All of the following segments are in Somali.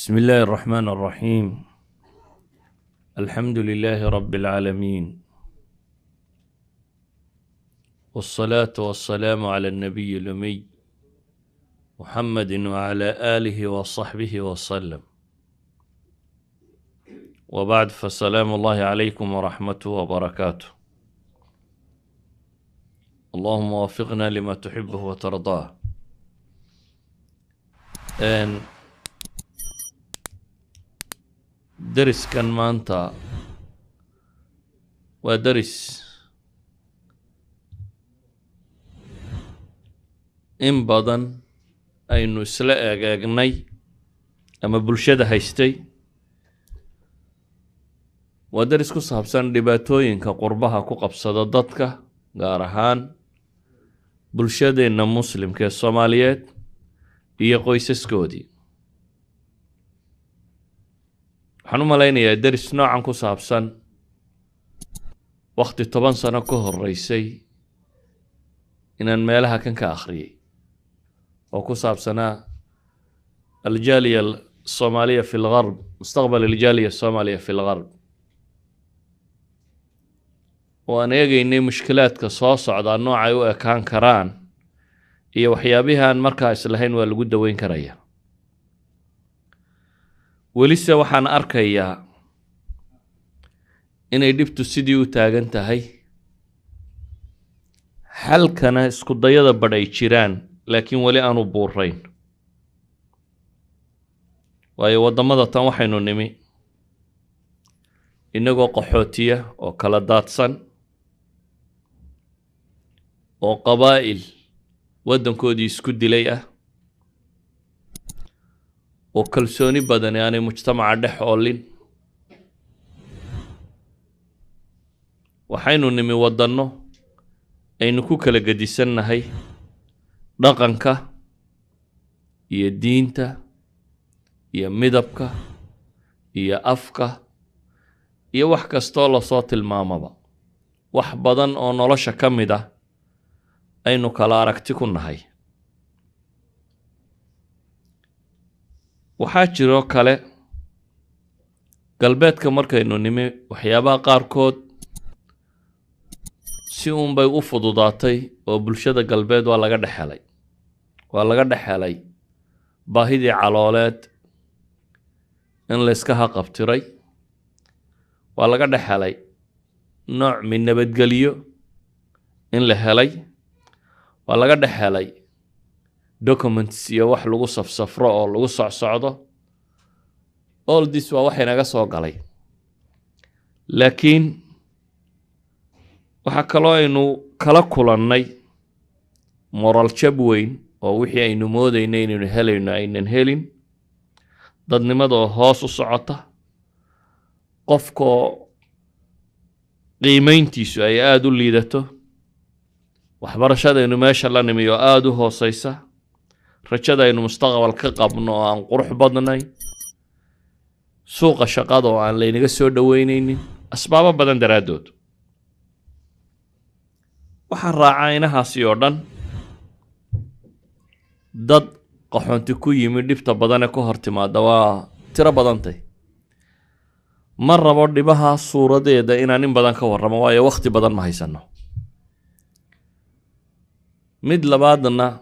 بسم الله الرحمن الرحيم، الحمد لله رب العالمين، والصلاة والسلام على النبي الأمي محمد وعلى آله وصحبه وسلم، وبعد، فسلام الله عليكم ورحمته وبركاته. اللهم وفقنا لما تحبه وترضاه. Deriskan maanta waa deris in badan aynu isla eeg-eegnay ama bulshada haystay. Waa deris ku saabsan dhibaatooyinka qurbaha ku qabsada dadka, gaar ahaan bulshadeenna Muslimka ee Soomaaliyeed iyo qoysaskoodii. Waxaan u malaynayaa deris noocan ku saabsan wakhti 10 sano ka horeysay inaan meelaha kan ka akhriyey, oo ku saabsanaa الجالية الصومالية في الغرب، مستقبل الجالية الصومالية في الغرب، oo aan eegaynay mushkilaadka soo socdaa noocay u ekaan karaan iyo waxyaabihii aan markaa islahayn waa lagu daweyn karaya. Welise waxaan arkayaa inay dhibtu sidii u taagan tahay, xalkana isku dayada badh ay jiraan, laakiin weli aanu buurayn, waayo waddamada tan waxaynu nimi innagoo qaxootiya oo kala daadsan oo qabaa'il waddankoodii isku dilay ah oo kalsooni badani aanay mujtamaca dhex oolin. Waxaynu nimi waddanno aynu ku kala gedisannahay dhaqanka iyo diinta iyo midabka iyo afka iyo wax kastoo lasoo tilmaamaba. Wax badan oo nolosha ka mid ah aynu kala aragti ku nahay. Waxaa jiroo kale, galbeedka markaynu nimi, waxyaabaha qaarkood si uunbay u fududaatay oo bulshada galbeed waa laga dhex helay, waa laga dhex helay baahidii calooleed in layska haqabtiray, waa laga dhex helay nooc min nabadgelyo in la helay, waa laga dhex helay documents iyo wax lagu safsafro oo lagu socsocdo. All this waa wax inaga soo galay, laakiin waxaa kaloo aynu kala kulannay moral jab weyn oo wixii aynu moodaynay inaynu helayno aynan helin, dadnimadoo hoos u socota, qofkoo qiimeyntiisu ay aada u liidato, waxbarashadaynu meesha la nimi oo aada u hooseysa, rajada aynu mustaqbal ka qabno oo aan qurux badnayn, suuqa shaqada oo aan laynaga soo dhoweyneynin, asbaabo badan daraaddood. Waxaa raacaa inahaasi oo dhan dad qaxoonti ku yimi. Dhibta badane ka hor timaada waa tiro badantay. Ma rabo dhibaha suuradeeda inaan in badan ka warramo, waayo wakhti badan ma haysano. Mid labaadna,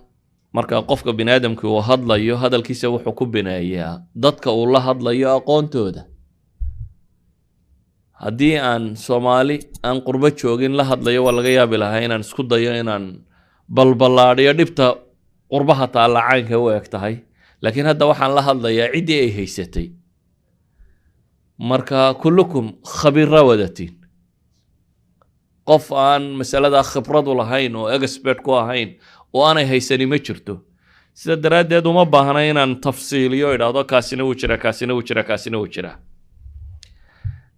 marka qofka bini aadamkii uu hadlayo, hadalkiisa wuxuu ku bineeyaa dadka uu la hadlayo aqoontooda. Haddii aan Soomaali aan qurbo joogin la hadlayo, waa laga yaabi lahaa inaan isku dayo inaan balballaadhiyo dhibta qurbaha taalla caynka u eg tahay, laakiin hadda waxaan la hadlayaa ciddii ay haysatay. Marka كلكم khabiira wadatiin, qof aan masaladaa khibradu lahayn oo expert ku ahayn oo aanay haysani ma jirto. Sida daraaddeed uma baahna inaan tafsiiliyo, idhaahdo kaasina wuu jiraa, kaasina wuu jiraa, kaasina wuu jiraa,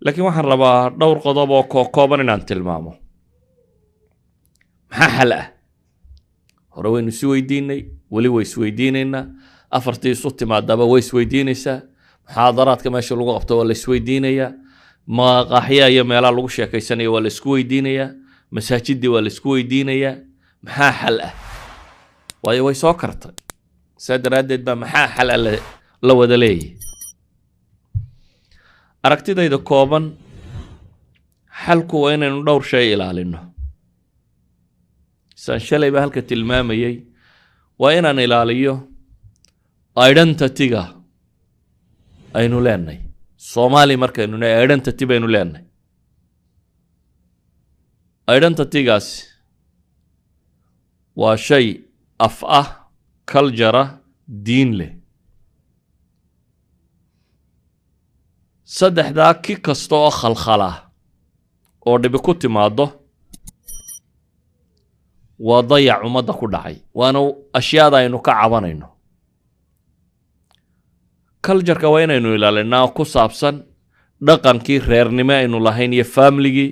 laakiin waxaan rabaa dhowr qodob oo kookooban inaan tilmaamo. Maxaa xal ah? Hore waynu is weydiinay, weli way isweydiinaynaa, afartii isu timaadaba way isweydiinaysaa, muxaadaraadka meesha lagu qabto waa la isweydiinayaa, maqaaxyaha iyo meelaha lagu sheekaysanaya waa la isku weydiinayaa, masaajidii waa la isku weydiinayaa: maxaa xal ah? Waayo way soo kartay. Saa daraaddeed baa maxaa xal ah la wada leeyahy. Aragtidayda kooban, xalku waa inaynu dhowr shay ilaalino. Saan shalayba halka tilmaamayey, waa inaan ilaaliyo identity-ga aynu leenahay. Soomaali markaynu nahay, identity baynu leenahay. Identity-gaasi waa shay af ah, culture, diin leh. Saddexdaa ki kasta oo khalkhala oo dhibi ku timaado waa dayac ummadda ku dhacay, waana ashyaada aynu ka cabanayno. Culture-ka waa inaynu ilaalinaa, ku saabsan dhaqankii reernimo aynu lahayn iyo family-gii,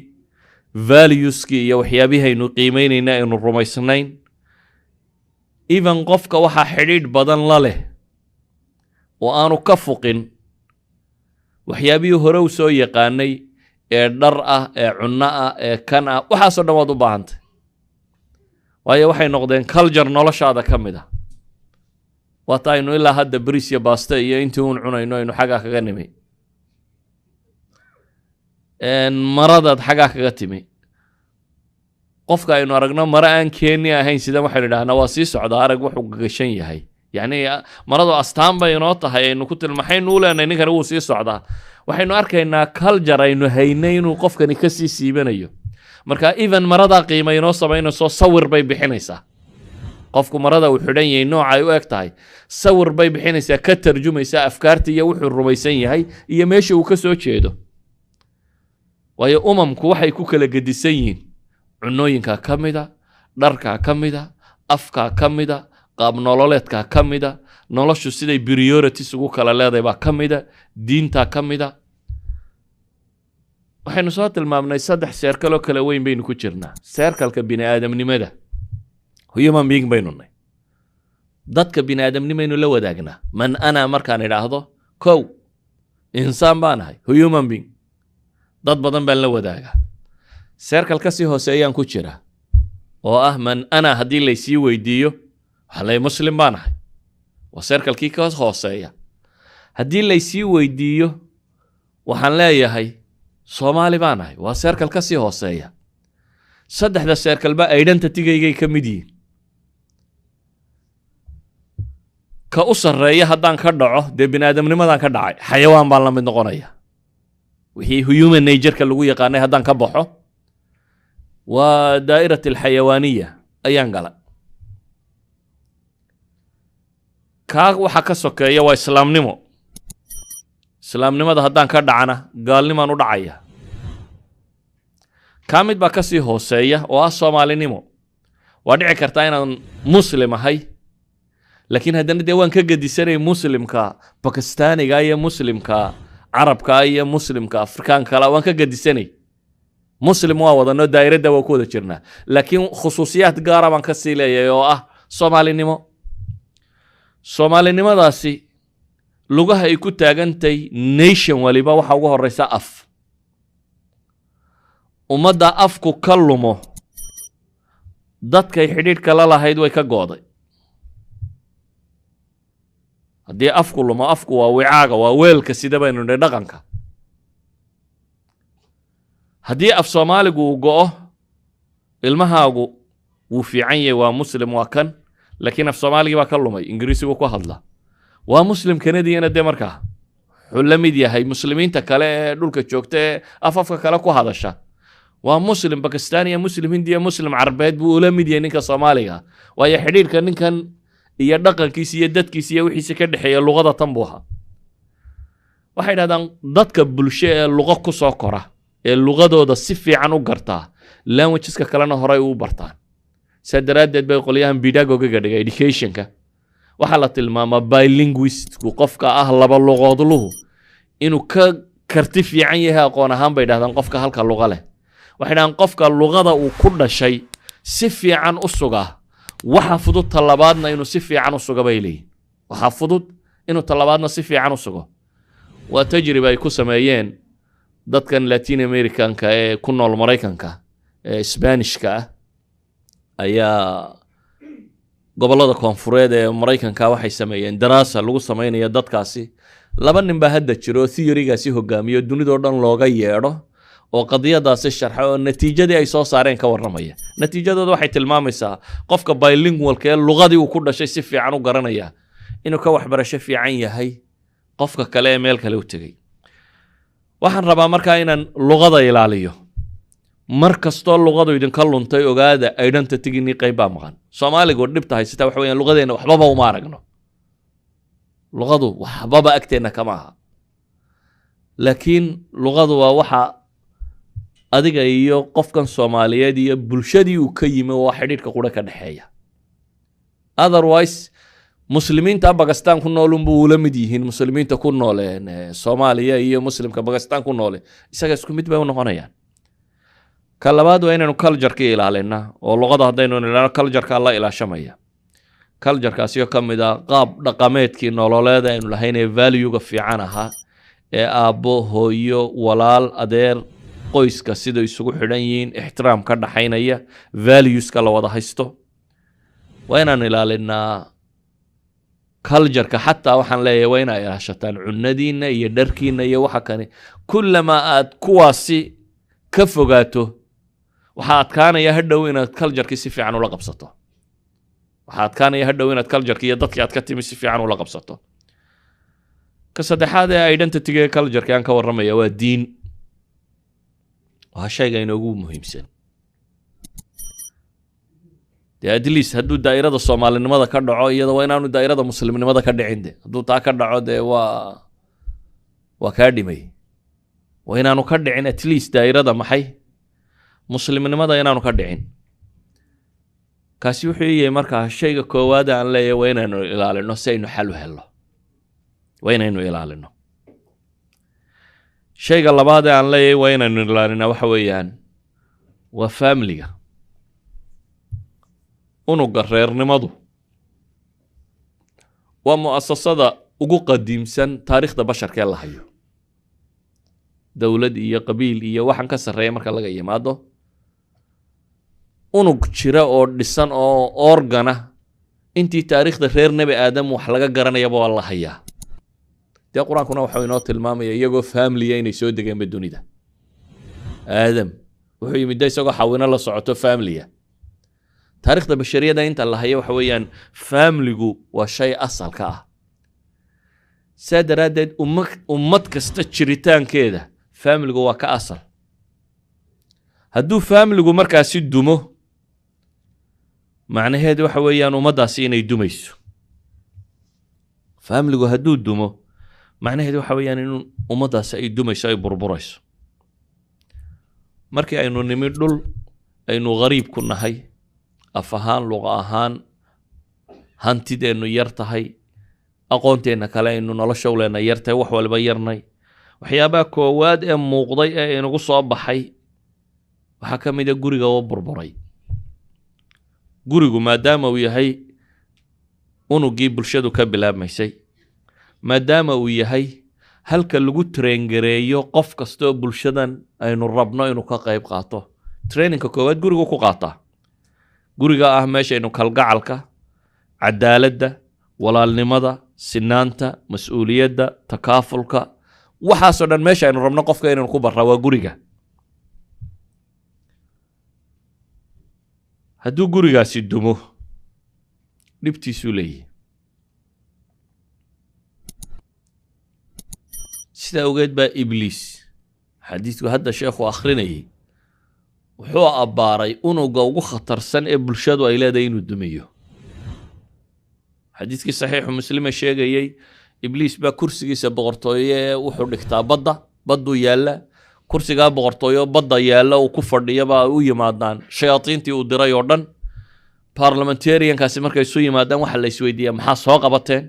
values-kii iyo waxyaabihii aynu qiimeynayna, aynu rumaysnayn. Even qofka waxaa xidhiidh badan la leh oo aanu ka fuqin waxyaabihii hore u soo yaqaanay ee dhar ah, ee cunno ah, ee kan ah, waxaasoo dhan waad u baahantay, waayo waxay noqdeen culture noloshaada ka mid ah. Waata aynu ilaa hadda bariis iyo baaste iyo intii uun cunayno aynu xaggaa kaga nimi, maradaad xaggaa kaga timi. Qofka aynu aragno mare aan keeni ahayn sida, waxaynu idhahnaa, "Waa sii socdaa, arag wuxuu gashan yahay." Yacni maradu astaan bay inoo tahay aynu ku tilmaxaynu u leenahay ninkani wuu sii socdaa. Waxaynu arkaynaa culture aynu haynay inuu qofkani kasii siibanayo. Marka even maradaa qiima inoo samaynayso, sawir bay bixinaysaa. Qofku marada uu xidhan yahay, nooca ay u eg tahay, sawir bay bixinaysaa ka tarjumaysaa afkaarta iyo wuxuu rumaysan yahay iyo meesha uu ka soo jeedo. Waayo umamku waxay ku kala gedisan yihiin cunooyinkaa ka mida, dharkaa ka mida, afkaa ka mida, qaab nololeedkaa ka mida, noloshu siday priorities ugu kala leedahay baa ka mida, diintaa ka mida. Waxaynu soo tilmaamnay saddex circle oo kala weyn baynu ku jirnaa. Circle-ka bini aadamnimada, human being baynu nay, dadka bini aadamnimaynu la wadaagnaa. Man ana markaan idhaahdo, kow, insaan baan ahay, human being, dad badan baan la wadaagaa. Circle ka sii hooseeyaan ku jira oo ah man ana haddii laysii weydiiyo, waxaa leeyahay muslim baan ahay. Waa circle-kii ka hooseeya. Haddii laysii weydiiyo, waxaan leeyahay Soomaali baan ahay. Waa circle ka sii hooseeya. Saddexda circle-ba identity-gaygay ka mid yihiin. Ka u sarreeya haddaan ka dhaco, dee bini aadamnimadaan ka dhacay, xayawaan baan la mid noqonaya. Wixii human nature-ka lagu yaqaanay haddaan ka baxo, waa daa'irat alxayawaaniya ayaan galay. Kaa waxa ka sokeeya waa islaamnimo. Islaamnimada haddaan ka dhacana, gaalnimaan u dhacaya. Kaa mid baa ka sii hooseeya oo ah Soomaalinimo. Waa dhici kartaa inaan muslim ahay, laakiin haddana dee waan ka gedisanay muslimka Bakistaaniga iyo muslimka Carabka iyo muslimka Afrikaankala, waan ka gedisanay. Muslim waa wadanoo daa'iradda waa ku wada jirnaa, laakiin khusuusiyaad gaara baan ka sii leeyahay oo ah Soomaalinimo. Soomaalinimadaasi lugaha ay ku taagantay nation waliba waxa ugu horeysa af. Ummadda afku ka lumo, dadkay xidhiidhka la lahayd way ka go'day. Haddii afku lumo, afku waa wicaaga, waa weelka sida baynu nidhi dhaqanka. Haddii af Soomaaligu uu go'o, ilmahaagu wuu fiican yahay, waa muslim, waa kan, laakiin af Soomaaligii baa ka lumay, Ingiriisigu ku hadla. Waa muslim Kanadiyana, dee markaa wuxuu la mid yahay muslimiinta kale ee dhulka joogta ee afafka kale ku hadasha. Waa muslim Bakistaniya, muslim Hindiya, muslim Carbeed buu ula mid yahay ninka Soomaaliga, waayo xidhiidhka ninkan iyo dhaqankiisa iyo dadkiisa iyo wixiisa ka dhexeeya luqada tan buu ahaa. Waxay dhahdaan dadka bulsho ee luqo ku soo kora ee luqadooda si fiican u gartaa, languages-ka kalena horay u bartaan. Saa daraaddeed bay qolyahan pedagogy-ga dhiga, education-ka, waxaa la tilmaamaa bilinguist-ku, qofka ah laba luqoodluhu, inuu ka karti fiican yahay aqoon ahaan, bay dhahdaan, qofka halka luqa leh. Waxay dhahdaan qofka luqada uu ku dhashay si fiican u sugaa, waxa fudud talabaadna inuu si fiican u sugo, bay leeyihin. Waxaa fudud inuu talabaadna si fiican u sugo. Waa tajriba ay ku sameeyeen dadkan Latin American-ka ee ku nool Maraykanka ee Sbanishka ah ayaa gobollada koonfureed ee Maraykanka waxay sameeyeen daraasa lagu sameynaya dadkaasi. Laba nin baa hadda jiro oo theorygaasi hogaamiyo, dunidoo dhan looga yeedho oo qadiyadaasi sharxa oo natiijadii ay soo saareen ka warramaya. Natiijadooda waxay tilmaamaysaa qofka bilingualka ee luqadii uu ku dhashay si fiican u garanaya inuu ka waxbarasho fiican yahay qofka kale ee meel kale u tegey. Waxaan rabaa markaa inaan luqada ilaaliyo. Mar kastoo luqadu idinka luntay, ogaada identitygiinii qayb baa maqan. Soomaaligu dhibta haysata waxa weeyaan luqadeenna waxbaba uma aragno, luqadu waxbaba agteenna kama aha, laakiin luqadu waa waxa adiga iyo qofkan Soomaaliyeed iyo bulshadii uu ka yimi waa xidhiidhka qura ka dhexeeya. Otherwise Muslimiinta Bakistan ku nool unbuu ula mid yihiin Muslimiinta ku nool Soomaaliya iyo Muslimka Bakistan ku noole isaga isku mid bay u noqonayaan. Ka labaad waa inaynu cultureka ilaalinaa, oo luqada haddaynu ilaalino, cultureka la ilaashamaya. Culturekaasi oo ka mid ah qaab dhaqameedkii nololeed aynu lahayn ee valuega fiican ahaa ee aabbo, hooyo, walaal, adeer, qoyska sida isugu xidhan yihiin, ixtiraam ka dhaxaynaya, valueska la wada haysto, waa inaan ilaalinaa cultureka. Xataa waxaan leeyahay waa inaa ilaashataan cunadiina iyo dharkiina iyo waxa kani. Kullamaa aad kuwaasi ka fogaato, waxaa adkaanaya hadhow inaad culturekii si fiican ula qabsato. Waxaa adkaanaya hadhow inaad cultureki iyo dadkii aad ka timi si fiican ula qabsato. Ka saddexaad ee identityga ee cultureka aan ka warramaya waa diin. Waa shayga inoogu muhiimsan. Dee at least hadduu daa'irada Soomaalinimada ka dhaco, iyada waa inaanu daa'irada Muslimnimada ka dhicin. De hadduu taa ka dhaco, dee waa kaa dhimay. Waa inaanu ka dhicin at least daa'irada maxay Muslimnimada inaanu ka dhicin. Kaasi wuxuu yahay markaa shayga koowaad aan leeyahay waa inaynu ilaalino si aynu xal u helno, waa inaynu ilaalino. Shayga labaad ee aan leeyahay waa inaynu ilaalina waxa weeyaan waa familiga. Unuga reernimadu waa mu'asasada ugu qadiimsan taariikhda basharka ee la hayo. Dowlad iyo qabiil iyo waxaan ka sarreeya marka laga yimaado, unug jira oo dhisan oo organa intii taariikhda reer Nebi Aadam wax laga garanayaba waa la hayaa. Dee Qur-aankuna waxau inoo tilmaamaya iyagoo familiya inay soo degeenba dunida. Aadam wuxuu yimid de isagoo xawino la socoto familiya. Taariikhda bashariyada inta la hayo waxa weeyaan familigu waa shay asalka ah. Saa daraaddeed ummad kasta jiritaankeeda familigu waa ka asal. Hadduu familigu markaasi dumo, macnaheedu waxa weeyaan ummaddaasi inay dumayso. Familigu hadduu dumo, macnaheedu waxa weeyaan in ummaddaasi ay dumayso, ay burburayso. Markii aynu nimi dhul aynu khariib ku nahay af ahaan, luqa ahaan, hantideennu yar tahay, aqoonteenna kale aynu nolosha u leenay yar tahay, wax waliba yarnay, waxyaabaha koowaad ee muuqday ee inagu soo baxay waxaa ka mid a guriga oo burburay. Gurigu maadaama uu yahay unuggii bulshadu ka bilaabmaysay, maadaama uu yahay halka lagu traingareeyo qof kasta oo bulshadan aynu rabno inuu ka qayb qaato, trainingka koowaad gurigu ku qaataa. Guriga ah meeshaynu kalgacalka, cadaaladda, walaalnimada, sinaanta, mas-uuliyadda, takaafulka, waxaasoo dhan meesha aynu rabno qofka inaynu ku barraa waa guriga. Hadduu gurigaasi dumo, dhibtiisuu leeyahy. Sidaa ogeed baa Ibliis, xadiidku hadda sheekhu akhrinayay, wuxuu abbaaray unuga ugu khatarsan ee bulshadu ay leedahay inuu dumiyo. Xadiidkii Saxiixu Muslime sheegayey, Ibliis baa kursigiisa boqortooye ee wuxuu dhigtaa badda, badduu yaalla. Kursigaa boqortooyo badda yaalla uu ku fadhiyo baa u yimaadaan shayaadiintii uu diray oo dhan. Parliamentariankaasi markay isu yimaadaan, waxaa la isweydiiyaa, "Maxaa soo qabateen?"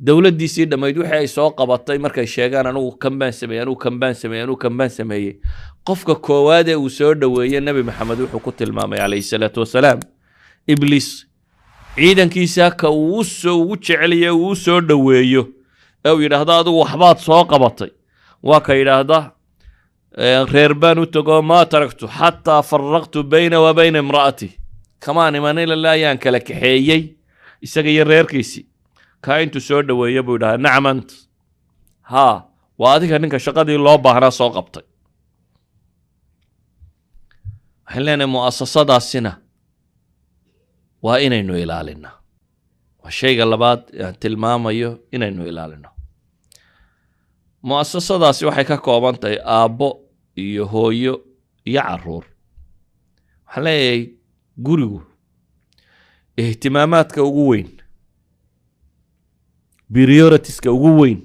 Dowladdiisii dhammayd wixii ay soo qabatay markay sheegaan, "Anigu kan baan sameeyey, anigu kan baan sameeyey, anigu kan baan sameeyey," qofka koowaad ee uu soo dhoweeyey, Nebi Maxamed wuxuu ku tilmaamay calayhi salaatu wasalaam, Ibliis ciidankiisa ka uu soo ugu jeceliye uu u soo dhoweeyo ee uu yidhaahdo, "Adigu waxbaad soo qabatay," waa ka yidhaahda, "Reer baan u tago, maa taraktu xataa faraqtu bayna wa bayna imra'ati, kamaan imanin ilaa ayaan kala kaxeeyey isaga iyo reerkiisii." Kaa intuu soo dhoweeyo buu yidhaha, "Nacam ant." Haa, waa adiga ninka shaqadii loo baahnaa soo qabtay. Waxaan leenahay mu'asasadaasina waa inaynu ilaalinaa. Waa shayga labaad aan tilmaamayo inaynu ilaalino. Mu'asasadaasi waxay ka kooban tahay aabbo iyo hooyo iyo caruur. Waxaan leeyahay gurigu ihtimaamaadka ugu weyn, prioritiska ugu weyn,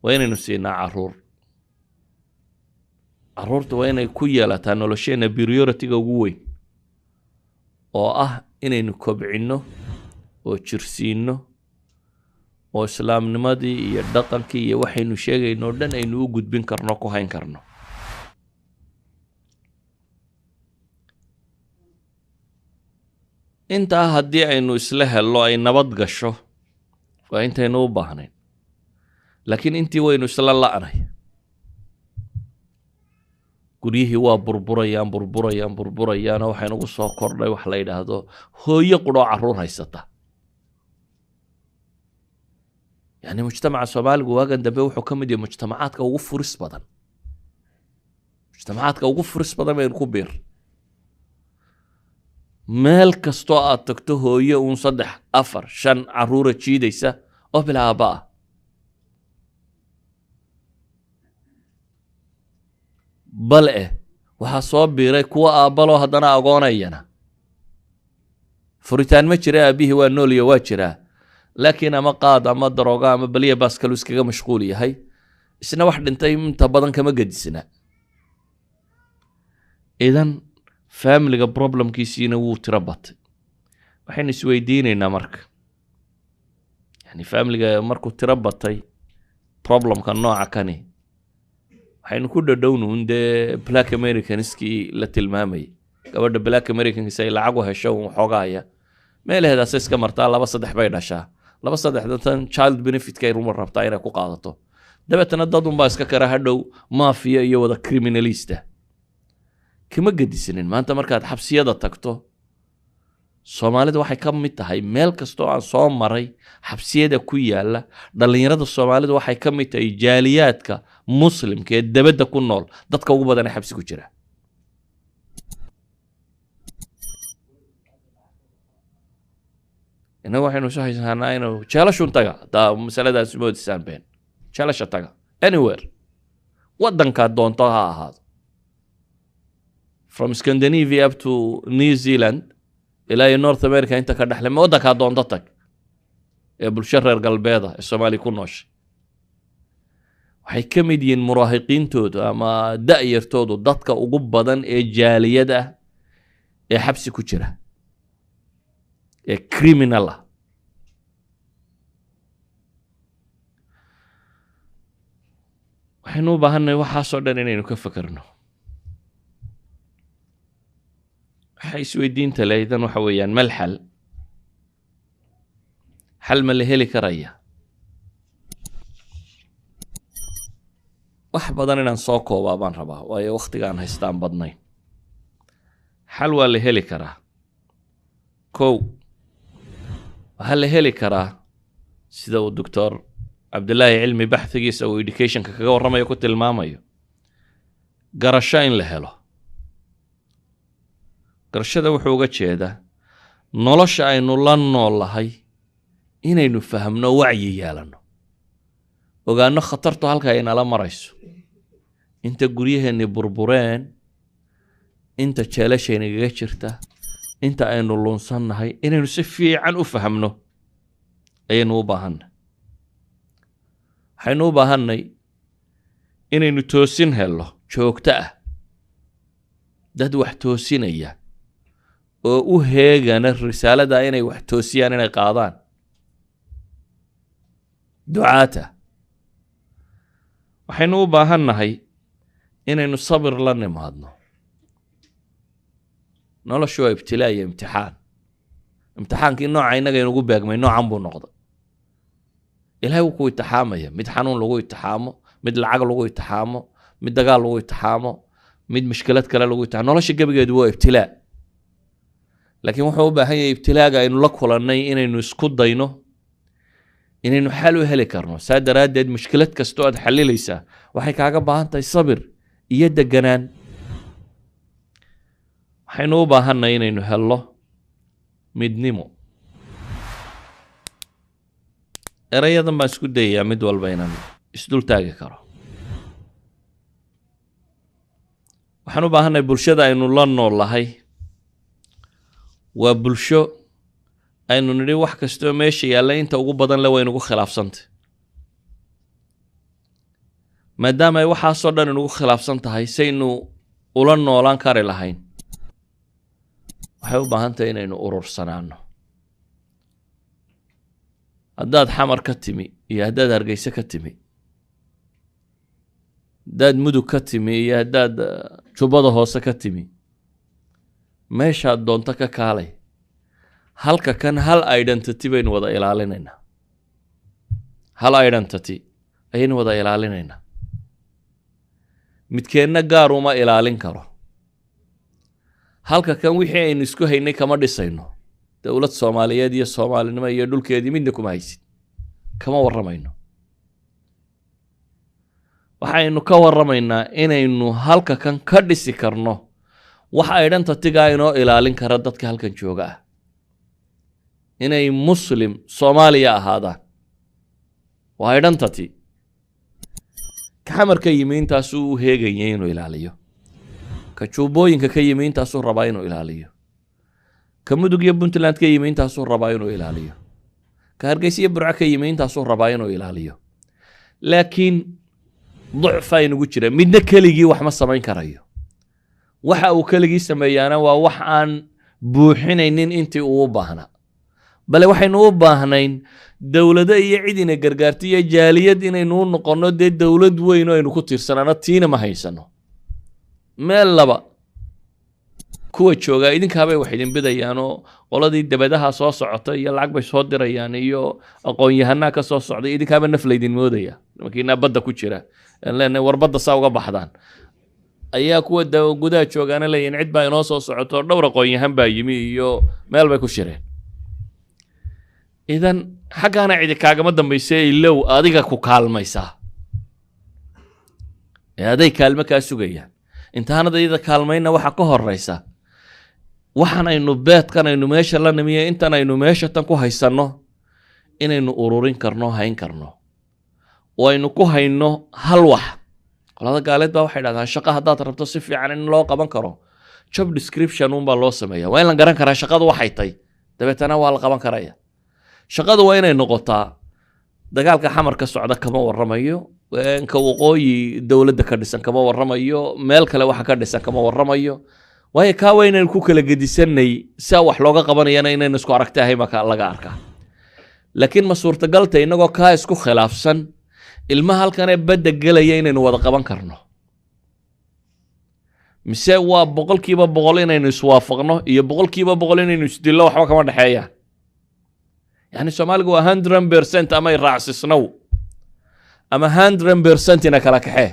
waa inaynu siinaa caruur. Caruurta waa inay ku yeelataa nolosheenna priority-ga ugu weyn, oo ah inaynu kobcinno oo jirsiinno oo islaamnimadii iyo dhaqankii iyo waxaynu sheegayno o dhan aynu u gudbin karno, ku hayn karno. Intaa haddii aynu isla hello, ay nabad gasho, waa intaynu u baahnayn. Laakiin intii waynu isla la'nay. Guryihii waa burburayaan, burburayaan, burburayaan, oo waxaynugu soo kordhay wax la yidhaahdo hooyo qudhoo carruur haysata. Yani mujtamaca Soomaaligu waagan dambe wuxuu ka mid yahay mujtamacaadka ugu furis badan. Mujtamacaadka ugu furis badan baynu ku biir. Meel kastoo aad tagto, hooyo uun saddex, afar, shan carruura jiidaysa oo bilaa aabba ah. Bal eh, waxaa soo biiray kuwa aabbaloo haddana agoonayana. Furitaan ma jira, aabbihii waa nooliyo, waa jiraa, laakiin ama qaad ama darooga ama baliya baas kalu iskaga mashquul yahay. Isna wax dhintay inta badan kama gedisna. Idan familiga problemkiisiina wuu tiro batay. Waxaynu isweydiinaynaa marka, yani familiga markuu tiro batay, problemka nooca kani, waxaynu ku dhadhownu un dee Black Americanskii la tilmaamayay. Gabadha Black Americans ay lacag u hesho un waxoogaaya meelaheedaas iska martaa, laba saddex bay dhashaa, laba saddexda tan child benefitkay ruma rabtaa inay ku qaadato. Dabeetana dad unbaa iska kara hadhow mafia iyo wada criminalista. Kama gedisnin maanta markaad xabsiyada tagto. Soomaalida waxay ka mid tahay, meel kastoo aan soo maray xabsiyada ku yaala, dhallinyarada Soomaalida waxay ka mid tahay jaaliyaadka Muslimka ee debadda ku nool dadka ugu badan ee xabsi ku jira. Innagu waxaynu isu haysanaa inuu jeelashun taga. Hadaa masaladaas moodisaan been, jeelasha taga, anywhere, waddankaad doonto ha ahaado, from Scandinavia up to New Zealand ilaa iyo North America inta ka dhexle, ma waddankaa doonto tag ee bulsho reer galbeeda ee Soomaaliya ku nooshay, waxay ka mid yihiin muraahiqiintoodu ama da'yartoodu dadka ugu badan ee jaaliyad ah ee xabsi ku jira ee criminal ah. Waxaynu u baahannahay waxaasoo dhan inaynu ka fekerno. Waxa isweydiinta lehdan waxa weeyaan, mal xal? Xal ma la heli karaya? Wax badan inaan soo koobaa baan rabaa, waayo wakhtigaan haystaan badnayn. Xal waa la heli karaa. Kow, waxaa la heli karaa sida uu Doctor Cabdillaahi Cilmi baxhigiisa uu educationka kaga warramayo ku tilmaamayo, garasho in la helo. Garashada wuxuu uga jeedaa nolosha aynu la nool lahay inaynu fahamno, wacyi yeelanno, ogaano khatartu halka ay nala marayso, inta guryaheenni burbureen, inta jeelashaynaga jirta, inta aynu lunsannahay, inaynu si fiican u fahamno ayaynu u baahanay. Waxaynu u baahannay inaynu toosin helno joogto ah, dad wax toosinaya oo u heegana risaalada inay wax toosiyaan, inay qaadaan, ducaata. Waxaynu u baahannahay inaynu sabir la nimaadno. Noloshu waa ibtilaa iyo imtixaan. Imtixaankii nooca innaga inugu beegmay noocan buu noqday. Ilahay wuu ku itixaamaya, mid xanuun lagu itixaamo, mid lacag lagu itixaamo, mid dagaal lagu itixaamo, mid mushkilad kale lagu itixaamo. Nolosha gebigeedu waa ibtilaa, laakiin wuxuu u baahan yahay ibtilaaga aynu la kulannay inaynu isku dayno Inaynu xal u heli karno. Saa daraaddeed mushkilad kastoo aad xalilaysaa waxay kaaga baahan tahay sabir iyo deganaan. Waxaynu u baahannahay inaynu helno midnimo. Erayadan baan isku dayayaa mid walba inaan isdul taagi karo. Waxaan u baahannahay bulshada aynu la nool lahay waa bulsho aynu nidhi wax kastoo meesha yaalla inta ugu badan le waynugu khilaafsantay. Maadaama ay waxaasoo dhan inugu khilaafsan tahay, saynu ula noolaan kari lahayn, waxay u baahan tahay inaynu urursanaano. Haddaad Xamar ka timi iyo haddaad Hargeyse ka timi, haddaad Mudug ka timi iyo haddaad Jubbada Hoose ka timi, meeshaad doonto ka kaalay, halka kan hal identity baynu wada ilaalinaynaa, hal identity ayaynu wada ilaalinaynaa. Midkeenna gaar uma ilaalin karo. Halka kan wixii aynu isku haynay kama dhisayno dowlad Soomaaliyeed iyo Soomaalinimo iyo dhulkeedii, midna kuma haysid, kama warramayno. Waxaynu ka warramaynaa inaynu halka kan ka dhisi karno wax identitygaa inoo ilaalin kara dadka halkan jooga ah, inay Muslim Soomaaliya ahaadaan waa identity. Ka Xamar ka yimi intaasuu u heegayay inuu ilaaliyo, ka Juubooyinka ka yimi intaasuu rabaa inuu ilaaliyo, ka Mudug iyo Puntland ka yimi intaasuu rabaa inuu ilaaliyo, ka Hargeysa iyo Burco ka yimi intaasuu rabaa inuu ilaaliyo. Laakiin ducfaa inugu jira, midna keligii wax ma samayn karayo. Waxa uu keligii sameeyaana waa wax aan buuxinaynin intii uu u baahnaa. Bale waxaynu u baahnayn dowlado iyo cid ina gargaarto iyo jaaliyad inaynu u noqonno, dee dowlad weyn oo aynu ku tiirsanaano, tiina ma haysano. Meel laba kuwa joogaa idinkaabay wax idin bidayaan oo qoladii dabadaha soo socota iyo lacag bay soo dirayaan iyo aqoon-yahanaa ka soo socday, idinkaaba naf laydin moodaya. Nimankiinaa badda ku jira aan leenahay war badda saa uga baxdaan ayaa kuwa gudaha joogaana leeyihin cid baa inoo soo socoto, dhowr aqoon-yahan baa yimi iyo meel bay ku shireen. Idan xaggaana cidi kaagama dambayse, ilow adiga ku kaalmaysaa ee aday kaalmo kaa sugayaan. Intaanad iyada kaalmayna waxa ka horeysa waxaan aynu beedkan aynu meesha la nimiyo, intan aynu meesha tan ku haysanno inaynu ururin karno, hayn karno oo aynu ku hayno hal wax. Qolada gaaleed baa waxay dhahdaan shaqo haddaad rabto si fiican in loo qaban karo, job description unbaa loo sameeya. Waa in la garan karaa shaqadu waxay tay, dabeetana waa la qaban karaya. Shaqadu waa inay noqotaa dagaalka Xamar ka socda kama warramayo, ka waqooyi dowladda ka dhisan kama warramayo, meel kale waxa ka dhisan kama warramayo. Waayo kaa waa inaynu ku kala gedisanay sia wax looga qabanayana inaynu isku aragti ahayn baa laga arkaa. Laakiin ma suurtagalta inagoo kaa isku khilaafsan ilmaha halkanee badda gelaya inaynu wada qaban karno? Mise waa 100% inaynu iswaafaqno iyo 100% inaynu isdillo? Waxba kama dhexeeyaan. Yani Soomaaligu waa 100% amay raacsisnow ama 100% ina kala kaxee.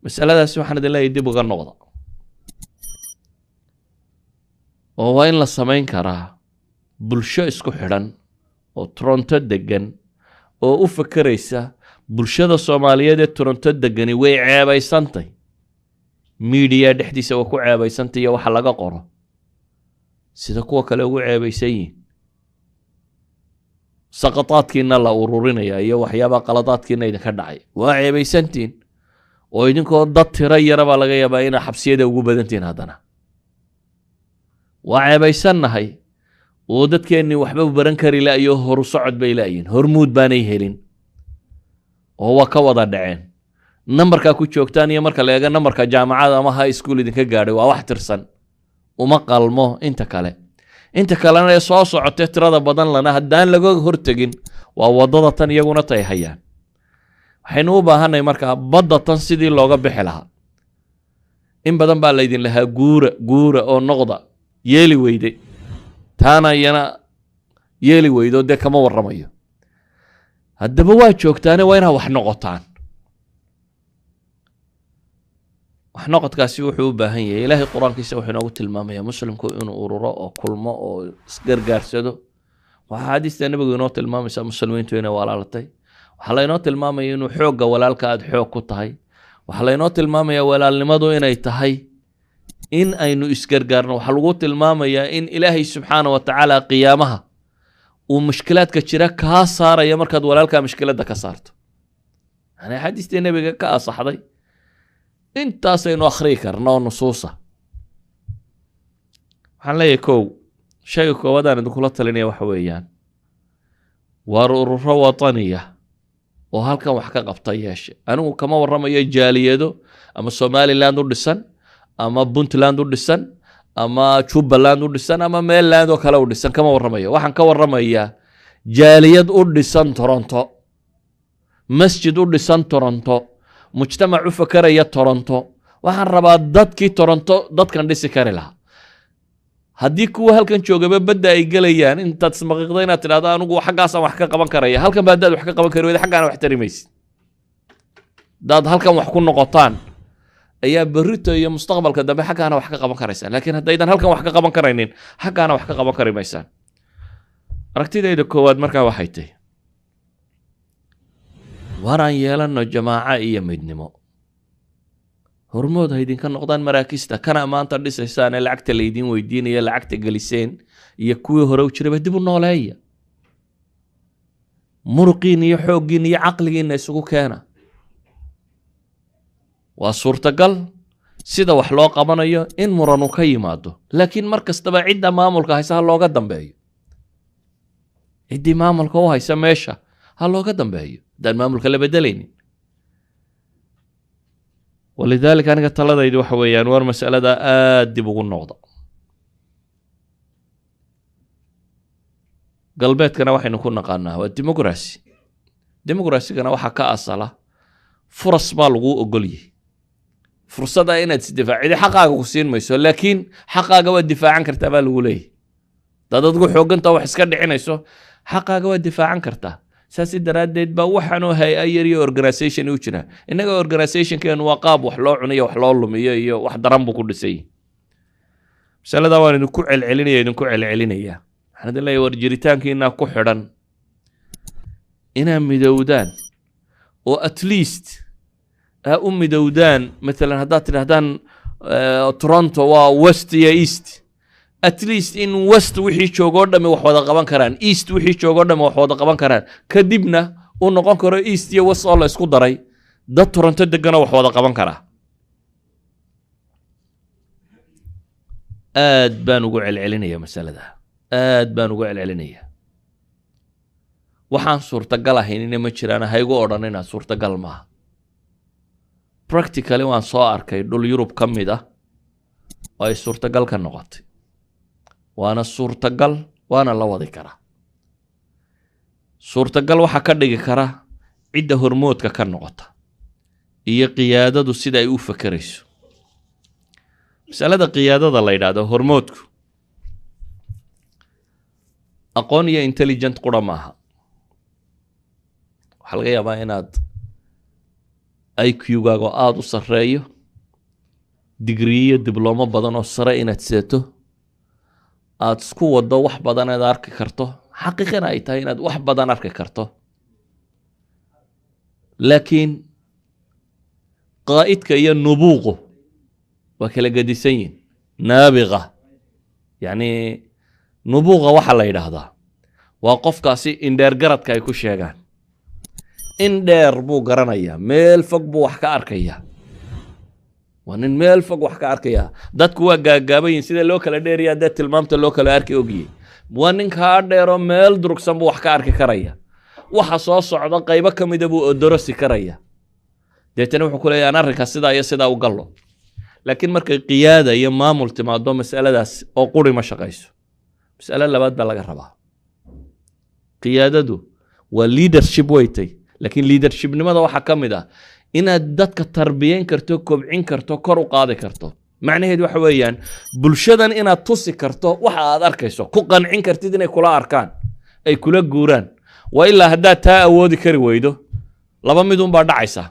Masaladaasi waxaan idin leeyahay dib uga noqda, oo waa in la samayn karaa bulsho isku xidhan oo Toronto degan oo u fekeraysa. Bulshada Soomaaliyeed ee Toronto degani way ceebaysantay, miidiya dhexdiisa waa ku ceebaysantay iyo waxa laga qoro sida kuwa kale ugu ceebaysan yihin. Saqataadkiina la ururinaya iyo waxyaabaha qaladaadkiina idinka dhacay, waa ceebaysantiin oo idinkoo dad tiro yara baa laga yaabaa inaa xabsiyada ugu badantihin. Haddana waa ceebaysannahay oo dadkeennii waxba baran kari la'yo, horu socod bay la'yihin, hormuud baanay helin oo waa ka wada dhaceen. Nambarkaa ku joogtaan iyo marka la eego nambarka jaamacada ama high school idinka gaadhay waa wax tirsan, uma qalmo inta kale. Inta kalena ee soo socotee tirada badan lana haddaan laga hortegin waa waddada tan iyaguna tay hayaan. Waxaynu u baahanay markaa badda tan sidii looga bixi lahaa. In badan baa laydin lahaa guura, guura oo noqda, yeeli weyday, taana iyana yeeli weydo, dee kama warramayo. Haddaba waa joogtaane, waa inaad wax noqotaan. Wax noqodkaasi wuxuu u baahan yahay, Ilaahay Qur-aankiisa wuxuu inoogu tilmaamaya muslimku inuu ururo oo kulmo oo isgargaarsado. Waxaa xadiista nebigu inoo tilmaamaysaa muslimiintu inay walaalatay. Waxaa laynoo tilmaamaya inuu xoogga walaalka aad xoog ku tahay. Waxaa laynoo tilmaamaya walaalnimadu inay tahay in aynu isgargaarno. Waxaa lagu tilmaamayaa in Ilaahay subxaana wa tacaala qiyaamaha uu mushkilaadka jira kaa saaraya markaad walaalkaa mushkiladda ka saarto. Yani axaadiistii nebiga ka asaxday intaasaynu akhriyi karna oo nusuusa. Waxaan leeyahay, kow, shayga koowaad aan idinkula talinaya waxa weeyaan, waar ururo wataniya oo halkan wax ka qabta yeeshe. Anigu kama warramayo jaaliyado ama Somaliland u dhisan ama Puntland u dhisan ama Jubbaland u dhisan ama meelland oo kale u dhisan, kama warramayo. Waxaan ka warramayaa jaaliyad u dhisan Toronto, masjid u dhisan Toronto, mujtamac u fakeraya Toronto. Waxaan rabaa dadkii Toronto dadkan dhisi kari lahaa. Haddii kuwa halkan joogaba badda ay gelayaan, intaad ismaqiiqda inaad tidhahdo anigu xaggaasaan wax ka qaban karaya, halkan ba haddaad wax ka qaban kari weyda, xaggaana wax tari maysid. Haddaad halkan wax ku noqotaan ayaa berrito iyo mustaqbalka dambe xaggaana wax ka qaban karaysaan, laakiin haddaydan halkan wax ka qaban karaynin, xaggaana wax ka qaban kari maysaan. Aragtidayda koowaad markaa waxay tahay, waaraan yeelanno jamaaco iyo midnimo. Hormood ha idinka noqdaan maraakista kana maanta dhisaysaan ee lacagta laydin weydiinaya, lacagta geliseen, iyo kuwii hore u jirayba dib u nooleeya. Muruqiin iyo xooggiin iyo caqligiinna isugu keena. Waa suurtagal sida wax loo qabanayo in muranu ka yimaado, laakiin mar kastaba cidda maamulka haysa ha looga dambeeyo. Ciddii maamulka u haysa meesha ha looga dambeeyo haddaan maamulka la bedelaynin. Walidaalika aniga taladaydu waxa weeyaan, war masalada aada dib ugu noqda. Galbeedkana waxaynu ku naqaanaa waa democracy. Democracy-gana waxaa ka asala furas baa laguu ogol yahay, fursada inaad isdifaacidi. Xaqaaga ku siin mayso, laakiin xaqaaga waad difaacan kartaa baa lagu leeyahy. Hadaad adigu xooganta wax iska dhicinayso, xaqaaga waad difaacan kartaa. Saasi daraaddeed baa waxaanoo hay-a yar iyo organisation u jira. Innaga organizationkeenu waa qaab wax loo cuniyo, wax loo lumiyo iyo wax daran buu ku dhisay. Masalada waan idinku celcelinaya, idinku celcelinaya. Waxaan idin leeyahay, war jiritaankiinaa ku xidhan inaa midowdaan oo at least aa u midowdaan. Matalan haddaad tidhahdaan Toronto waa west iyo east, at least in west wixii joogoo dhami wax wada qaban karaan, east wixii joogoo dhami wax wada qaban karaan, kadibna uu noqon karo east iyo west oo la isku daray dad Toronto deganoo wax wada qaban karaa. Aad baan ugu celcelinaya masalada, aad baan ugu celcelinaya. Waxaan suurtagal ahaynina ma jiraan, ha igu odhanina suurtagal maaha. Practically waan soo arkay dhul Yurub ka mid ah oo ay suurtagal ka noqotay. Waana suurtagal, waana la wadi karaa. Suurtagal waxaa ka dhigi kara cidda hormoodka ka noqota iyo qiyaadadu sida ay u fakerayso. Masalada qiyaadada la yidhaahdo, hormoodku, aqoon iyo intelligent qura maaha. Waxaa laga yaabaa inaad IQ-gaago aada u sarreeyo, digriyo diblomo badan oo sare inaad seeto, aada isku waddo wax badan inaad arki karto, xaqiiqana ay tahay inaad wax badan arki karto, laakiin qaa'idka iyo nubuuqu waa kala gedisan yihin. Naabiqa, yacni nubuuqa waxaa la yidhaahdaa waa qofkaasi indheer garadka ay ku sheegaan. In dheer buu garanayaa, meel fog buu wax ka arkaya. Waa nin meel fog wax ka arkaya. Dadku waa gaagaaban yihin, sida loo kala dheeraya dee tilmaamta loo kala arki ogiyey. Waa nin kaa dheeroo meel durugsan buu wax ka arki karaya. Waxa soo socda qaybo ka mida buu odorosi karaya. Deetana wuxuu ku leeyahay, aan arrinka sidaa iyo sidaa u gallo. Laakiin markay qiyaada iyo maamul timaado, masaladaas oo quri ma shaqayso. Mas'alo labaad baa laga rabaa. Qiyaadadu waa leadership waytay, laakiin leadershipnimada waxaa ka mid ah inaad dadka tarbiyeyn karto, kobcin karto, kor u qaadi karto. Macnaheedu waxa weeyaan bulshadan inaad tusi karto waxa aad arkayso, ku qancin kartid inay kula arkaan, ay kula guuraan. Waa ilaa haddaad taa awoodi kari weydo, laba mid unbaa dhacaysa: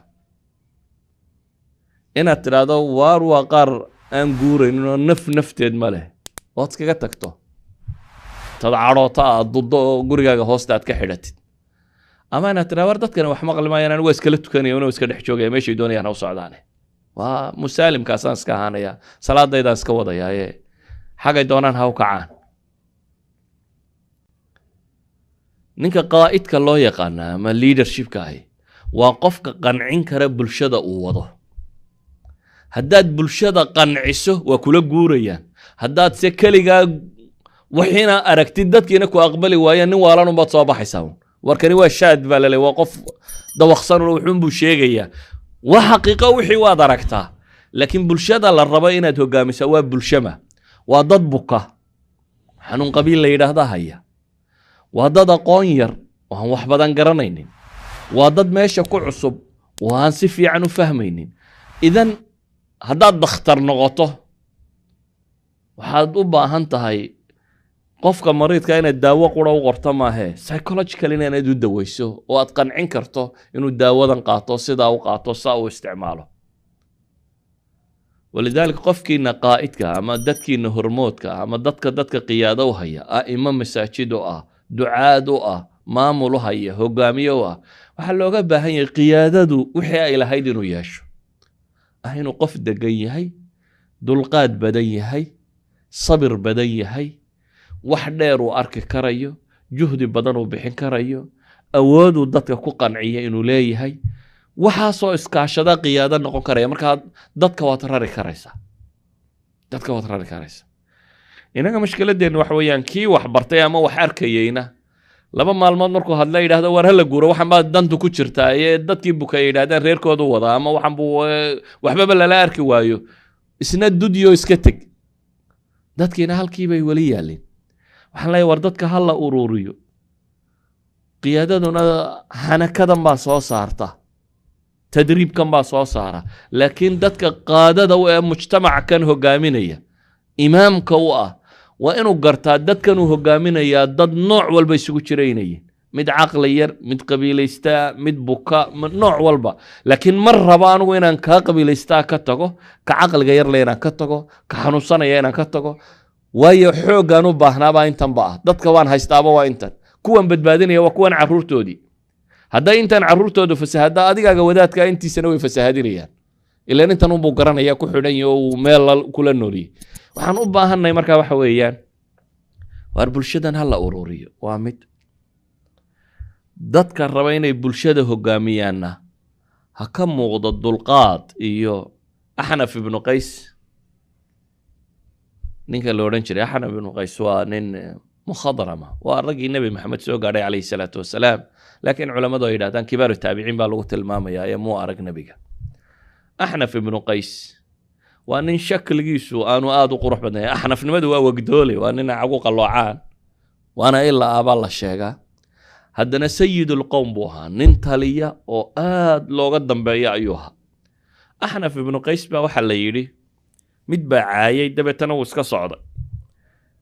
inaad tidhaahdo, waar waa qaar aan guuraynin oo naf nafteed ma leh, ood iskaga tagto. Intaad cadhoota aad duddo oo gurigaaga hoosta aad ka xidhatid, ama inaad tiraa, "War, dadkani wax maqli maayaan, anigu waa iskala tukanaya, waa iska dhex joogaya, meeshay doonayaan ha u socdaane, waa musaalimkaasaan iska ahaanaya, salaadaydaan iska wadayaaye, xagay doonaan ha u kacaan." Ninka qaa'idka loo yaqaana ama leadershipka ahi waa qofka qancin kara bulshada uu wado. Haddaad bulshada qanciso, waa kula guurayaan. Haddaad se keligaa wixiina aragtid, dadkiina ku aqbali waayaan, nin waalan unbaad soo baxaysaa un. Warkani waa shaad baa lale, waa qof dawaqsan, wuxuunbuu sheegayaa. Waa xaqiiqo, wixii waad aragtaa, laakiin bulshada la rabo inaad hogaamisaa waa bulshama? Waa dad buka, xanuun qabiil la yidhaahda haya, waa dad aqoon yar oo aan wax badan garanaynin, waa dad meesha ku cusub oo aan si fiican u fahmaynin. Idan haddaad dakhtar noqoto, waxaad u baahan tahay qofka mariidka inaad daawo qura u qorto maahee, psychological inaad u daweyso oo aad qancin karto inuu daawadan qaato, sidaa u qaato, saa u isticmaalo. ولذلك qofkiina qaa'idka ama dadkiina hormoodka ama dadka qiyaado u haya, a'imo masaajid u ah, ducaad u ah, maamul u haya, hogaamiye u ah, waxaa looga baahan yahay qiyaadadu wixii ay lahayd inuu yeesho, ah inuu qof degan yahay, dulqaad badan yahay, sabir badan yahay, wax dheer uu arki karayo, juhdi badan uu bixin karayo, awooduu dadka ku qanciya inuu leeyahay. Waxaasoo iskaashada qiyaado noqon karaya. Markaa dadka waad rari karaysaa, dadka waad rari karaysaa. Inaga mashkiladeennu waxa weeyaan, kii wax bartay ama wax arkayeyna 2 maalmood markuu hadla yidhahdo, "War, hala guuro, waxan baa dantu ku jirtaa," ee dadkii bukay yidhahdeen reerkoodu wadaa ama waxan buu waxbaba lala arki waayo, isna dudyo iska teg, dadkiina halkii bay weli yaalleen. Waxaan leeyahay, war, dadka ha la uruuriyo. Qiyaadaduna xanakadan baa soo saarta, tadriibkan baa soo saara, laakiin dadka qaadada u ee mujtamaca hogaaminaya, imaamka u ah, waa inuu gartaa dadkan uu hogaaminayaa dad nooc walba isugu jiraynayeen, mid caqli yar, mid qabiilaystaa, mid buka, nooc walba. Laakiin mar rabo anigu inaan kaa qabiilaystaa ka tago, ka caqliga yarle inaan ka tago, ka xanuunsanaya inaan ka tago, waayo xooggaan u baahnaabaa intanba ah. Dadka waan haystaaba waa intan, kuwan badbaadinaya waa kuwan carruurtoodii. Hadday intan carruurtoodu fasahada, adigaaga wadaadka intiisana way fasahadinayaan, ilaan intan unbuu garanaya, ku xidhan yahay oo uu meel kula nooliyey. Waxaan u baahannahay markaa waxa weeyaan, waar, bulshadan ha la ururiyo. Waa mid dadka raba inay bulshada hogaamiyaanna ha ka muuqdo dulqaad. Iyo Axnaf ibnu Qays, ninka la odhan jiray Axnaf ibnu Qays, waa nin mukhadrama, waa raggii Nebi Maxamed soo gaadhay calayhi salaatu wasalaam, laakiin culammadu ay yidhahdaan kibaaru taabiciin baa lagu tilmaamayaa ee muu arag nebiga. Axnaf ibnu Qays waa nin shakligiisu aanu aada u qurux badnayn. Axnafnimadu waa wegdoole, waa nin cagu qalloocaan, waana ilaa abaa la sheegaa. Haddana sayidulqowm buu ahaa, nin taliya oo aad looga dambeeya ayuu ahaa. Axnaf ibnu Qays baa waxaa la yidhi mid baa caayay, dabeetana wuu iska socday.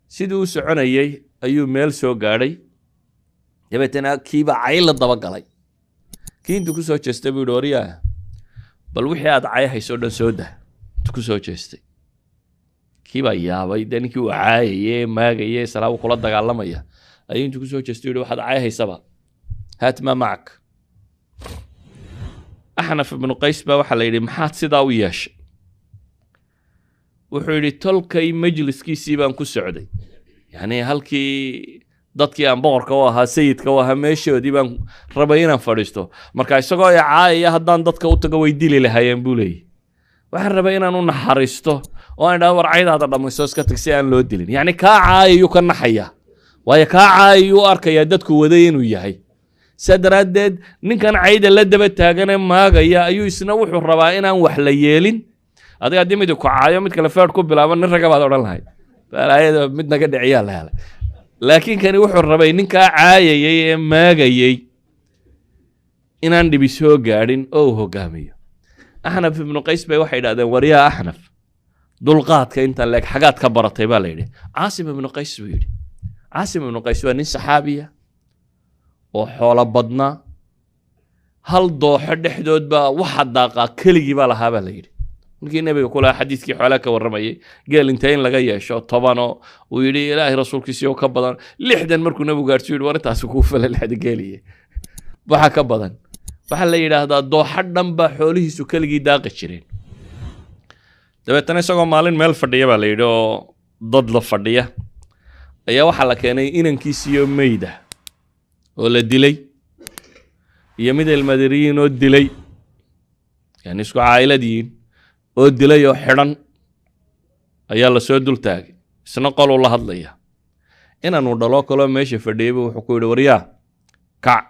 Sidii u soconayey ayuu meel soo gaadhay, dabeetana kiibaa cay la dabagalay. Kii intuu ku soo jeestay buu yidhi, "Waryaa, bal wixii aad cay hayso dhan soo dah." Intuu ku soo jeestay kii baa yaabay. Dee ninkii uu caayaye, maagaye, salaabu kula dagaalamaya ayuu intuu kusoo jeestay yidhi, "Waxaad cay haysaba هات ما معك." Axnaf ibnu Qays baa waxaa la yidhi, "Maxaad sidaa u yeeshay?" Wuxuu yidhi, "Tolkay majliskiisii baan ku socday, yacni halkii dadkii aan boqorka u ahaa, sayidka u ahaa, meeshoodii baan rabay inaan fadhiisto. Marka isagoo i caayaya haddaan dadka u tago, way dili lahaayeen," buu leeyahy. "Waxaan rabay inaan u naxariisto oo aan idhahdo, 'War, caydaada dhammayso, iska tag,' si aan loo dilin." Yacni kaa caayayuu ka naxaya, waayo kaa caayayuu arkayaa dadku waday inuu yahay. Saa daraaddeed ninkan cayda la daba taaganee maagaya ayuu isna wuxuu rabaa inaan wax la yeelin. Adiga haddii mid ku caayo, mid kale feer ku bilaabo, nin raga baad odhan lahayd, balaayada mid naga dhiciyaa la helay. Laakiin kani wuxuu rabay ninkaa caayayay ee maagayey inaan dhibi soo gaadhin oo uu hogaamiyo. Axnaf ibnu Qays bay waxay idhahdeen, "Waryaa Axnaf, dulqaadka intan leeg xagaad ka baratay?" Baa la yidhi. "Caasim ibnu Qays," buu yidhi. Caasim ibnu Qays waa nin saxaabiya oo xoolo badnaa. Hal dooxo dhexdood baa waxa daaqaa keligii baa lahaa, baa la yidhi. Ninkii Nebiga kulahaa xadiiskii xoolaa ka warramayay, geel intee in laga yeesho? 10-oo uu yidhi Ilaahay rasuulkiisii oo ka badan 60. Markuu Nebigu gaarsiyu yidhi, war intaasi kuu fila, 60 geeliye waxa ka badan. Waxaa la yidhaahdaa dooxa dhan baa xoolihiisu keligii daaqi jireen. Dabeetana isagoo maalin meel fadhiya baa la yidhi oo dad la fadhiya ayaa waxaa la keenay inankiisiyo meyda oo la dilay iyo mid ilmadiriyiin oo dilay, yani isku caa'iladiyiin oo dilay oo xidhan ayaa lasoo dul taagay. Isna qoluu la hadlaya, inaanu dhaloo kaloo meesha fadhiyayba. Wuxuu ku yidhi, waryaa, kac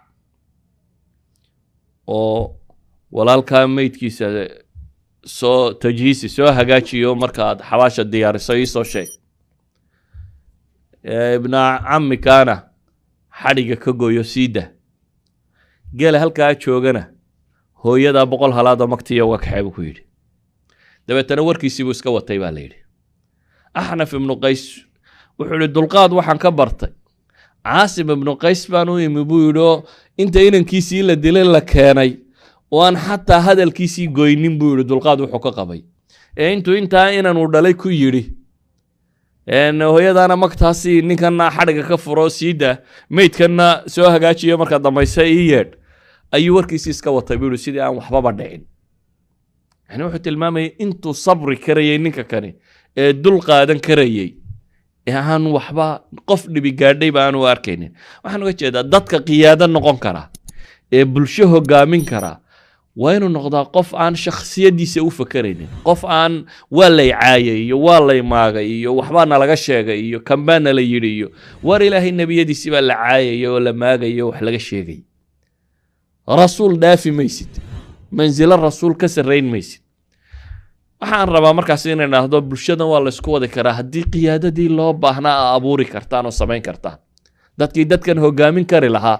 oo walaalkaa meydkiisa soo tajhiisi, soo hagaajiyo, markaad xabaasha diyaariso iisoo sheeg. Ibna camikaana xadhiga ka goyo, siida geela halkaa joogana hooyadaa 100 halaadoo magtiya uga kaxee, buu ku yidhi. Dabeetana warkiisii buu iska watay baa la yidhi. Axnaf Ibnu Qays wuxuu yihi, dulqaad waxaan ka bartay Caasim Ibnu Qays baan u imi, buu yidhi, oo inta inankiisii la dilay la keenay oo aan xataa hadalkiisii goynin, buu yidhi. Dulqaad wuxuu ka qabay ee intuu intaa inanuu dhalay ku yidhi, hooyadaana magtaasi, ninkanna xadhiga ka furo, siida, meydkanna soo hagaajiyo, markaa dambayse ii yeedh, ayuu warkiisii iska watay, buu yidhi, sidii aan waxbaba dhicin. Yani wuxuu tilmaamayay intuu sabri karayay ninka kani ee dul qaadan karayey ee aan waxba qof dhibi gaadhayba aanu arkaynin. Waxaan uga jeedaa, dadka qiyaado noqon kara ee bulsho hogaamin kara waa inuu noqdaa qof aan shakhsiyaddiisa u fakeraynin, qof aan waa lay caayay iyo waa lay maagay iyo waxbaa nalaga sheegay iyo kanbaa nala yidhi iyo war Ilaahay nebiyadiisii baa la caayaya oo la maagaya oo wax laga sheegay. Rasuul dhaafi maysid, mansilo rasuul ka sarrayn maysid. Waxaan rabaa markaas inay idhaahdo, bulshadan waa la isku wadi karaa haddii qiyaadadii loo baahnaa a abuuri kartaan oo samayn kartaan. Dadkii dadkan hogaamin kari lahaa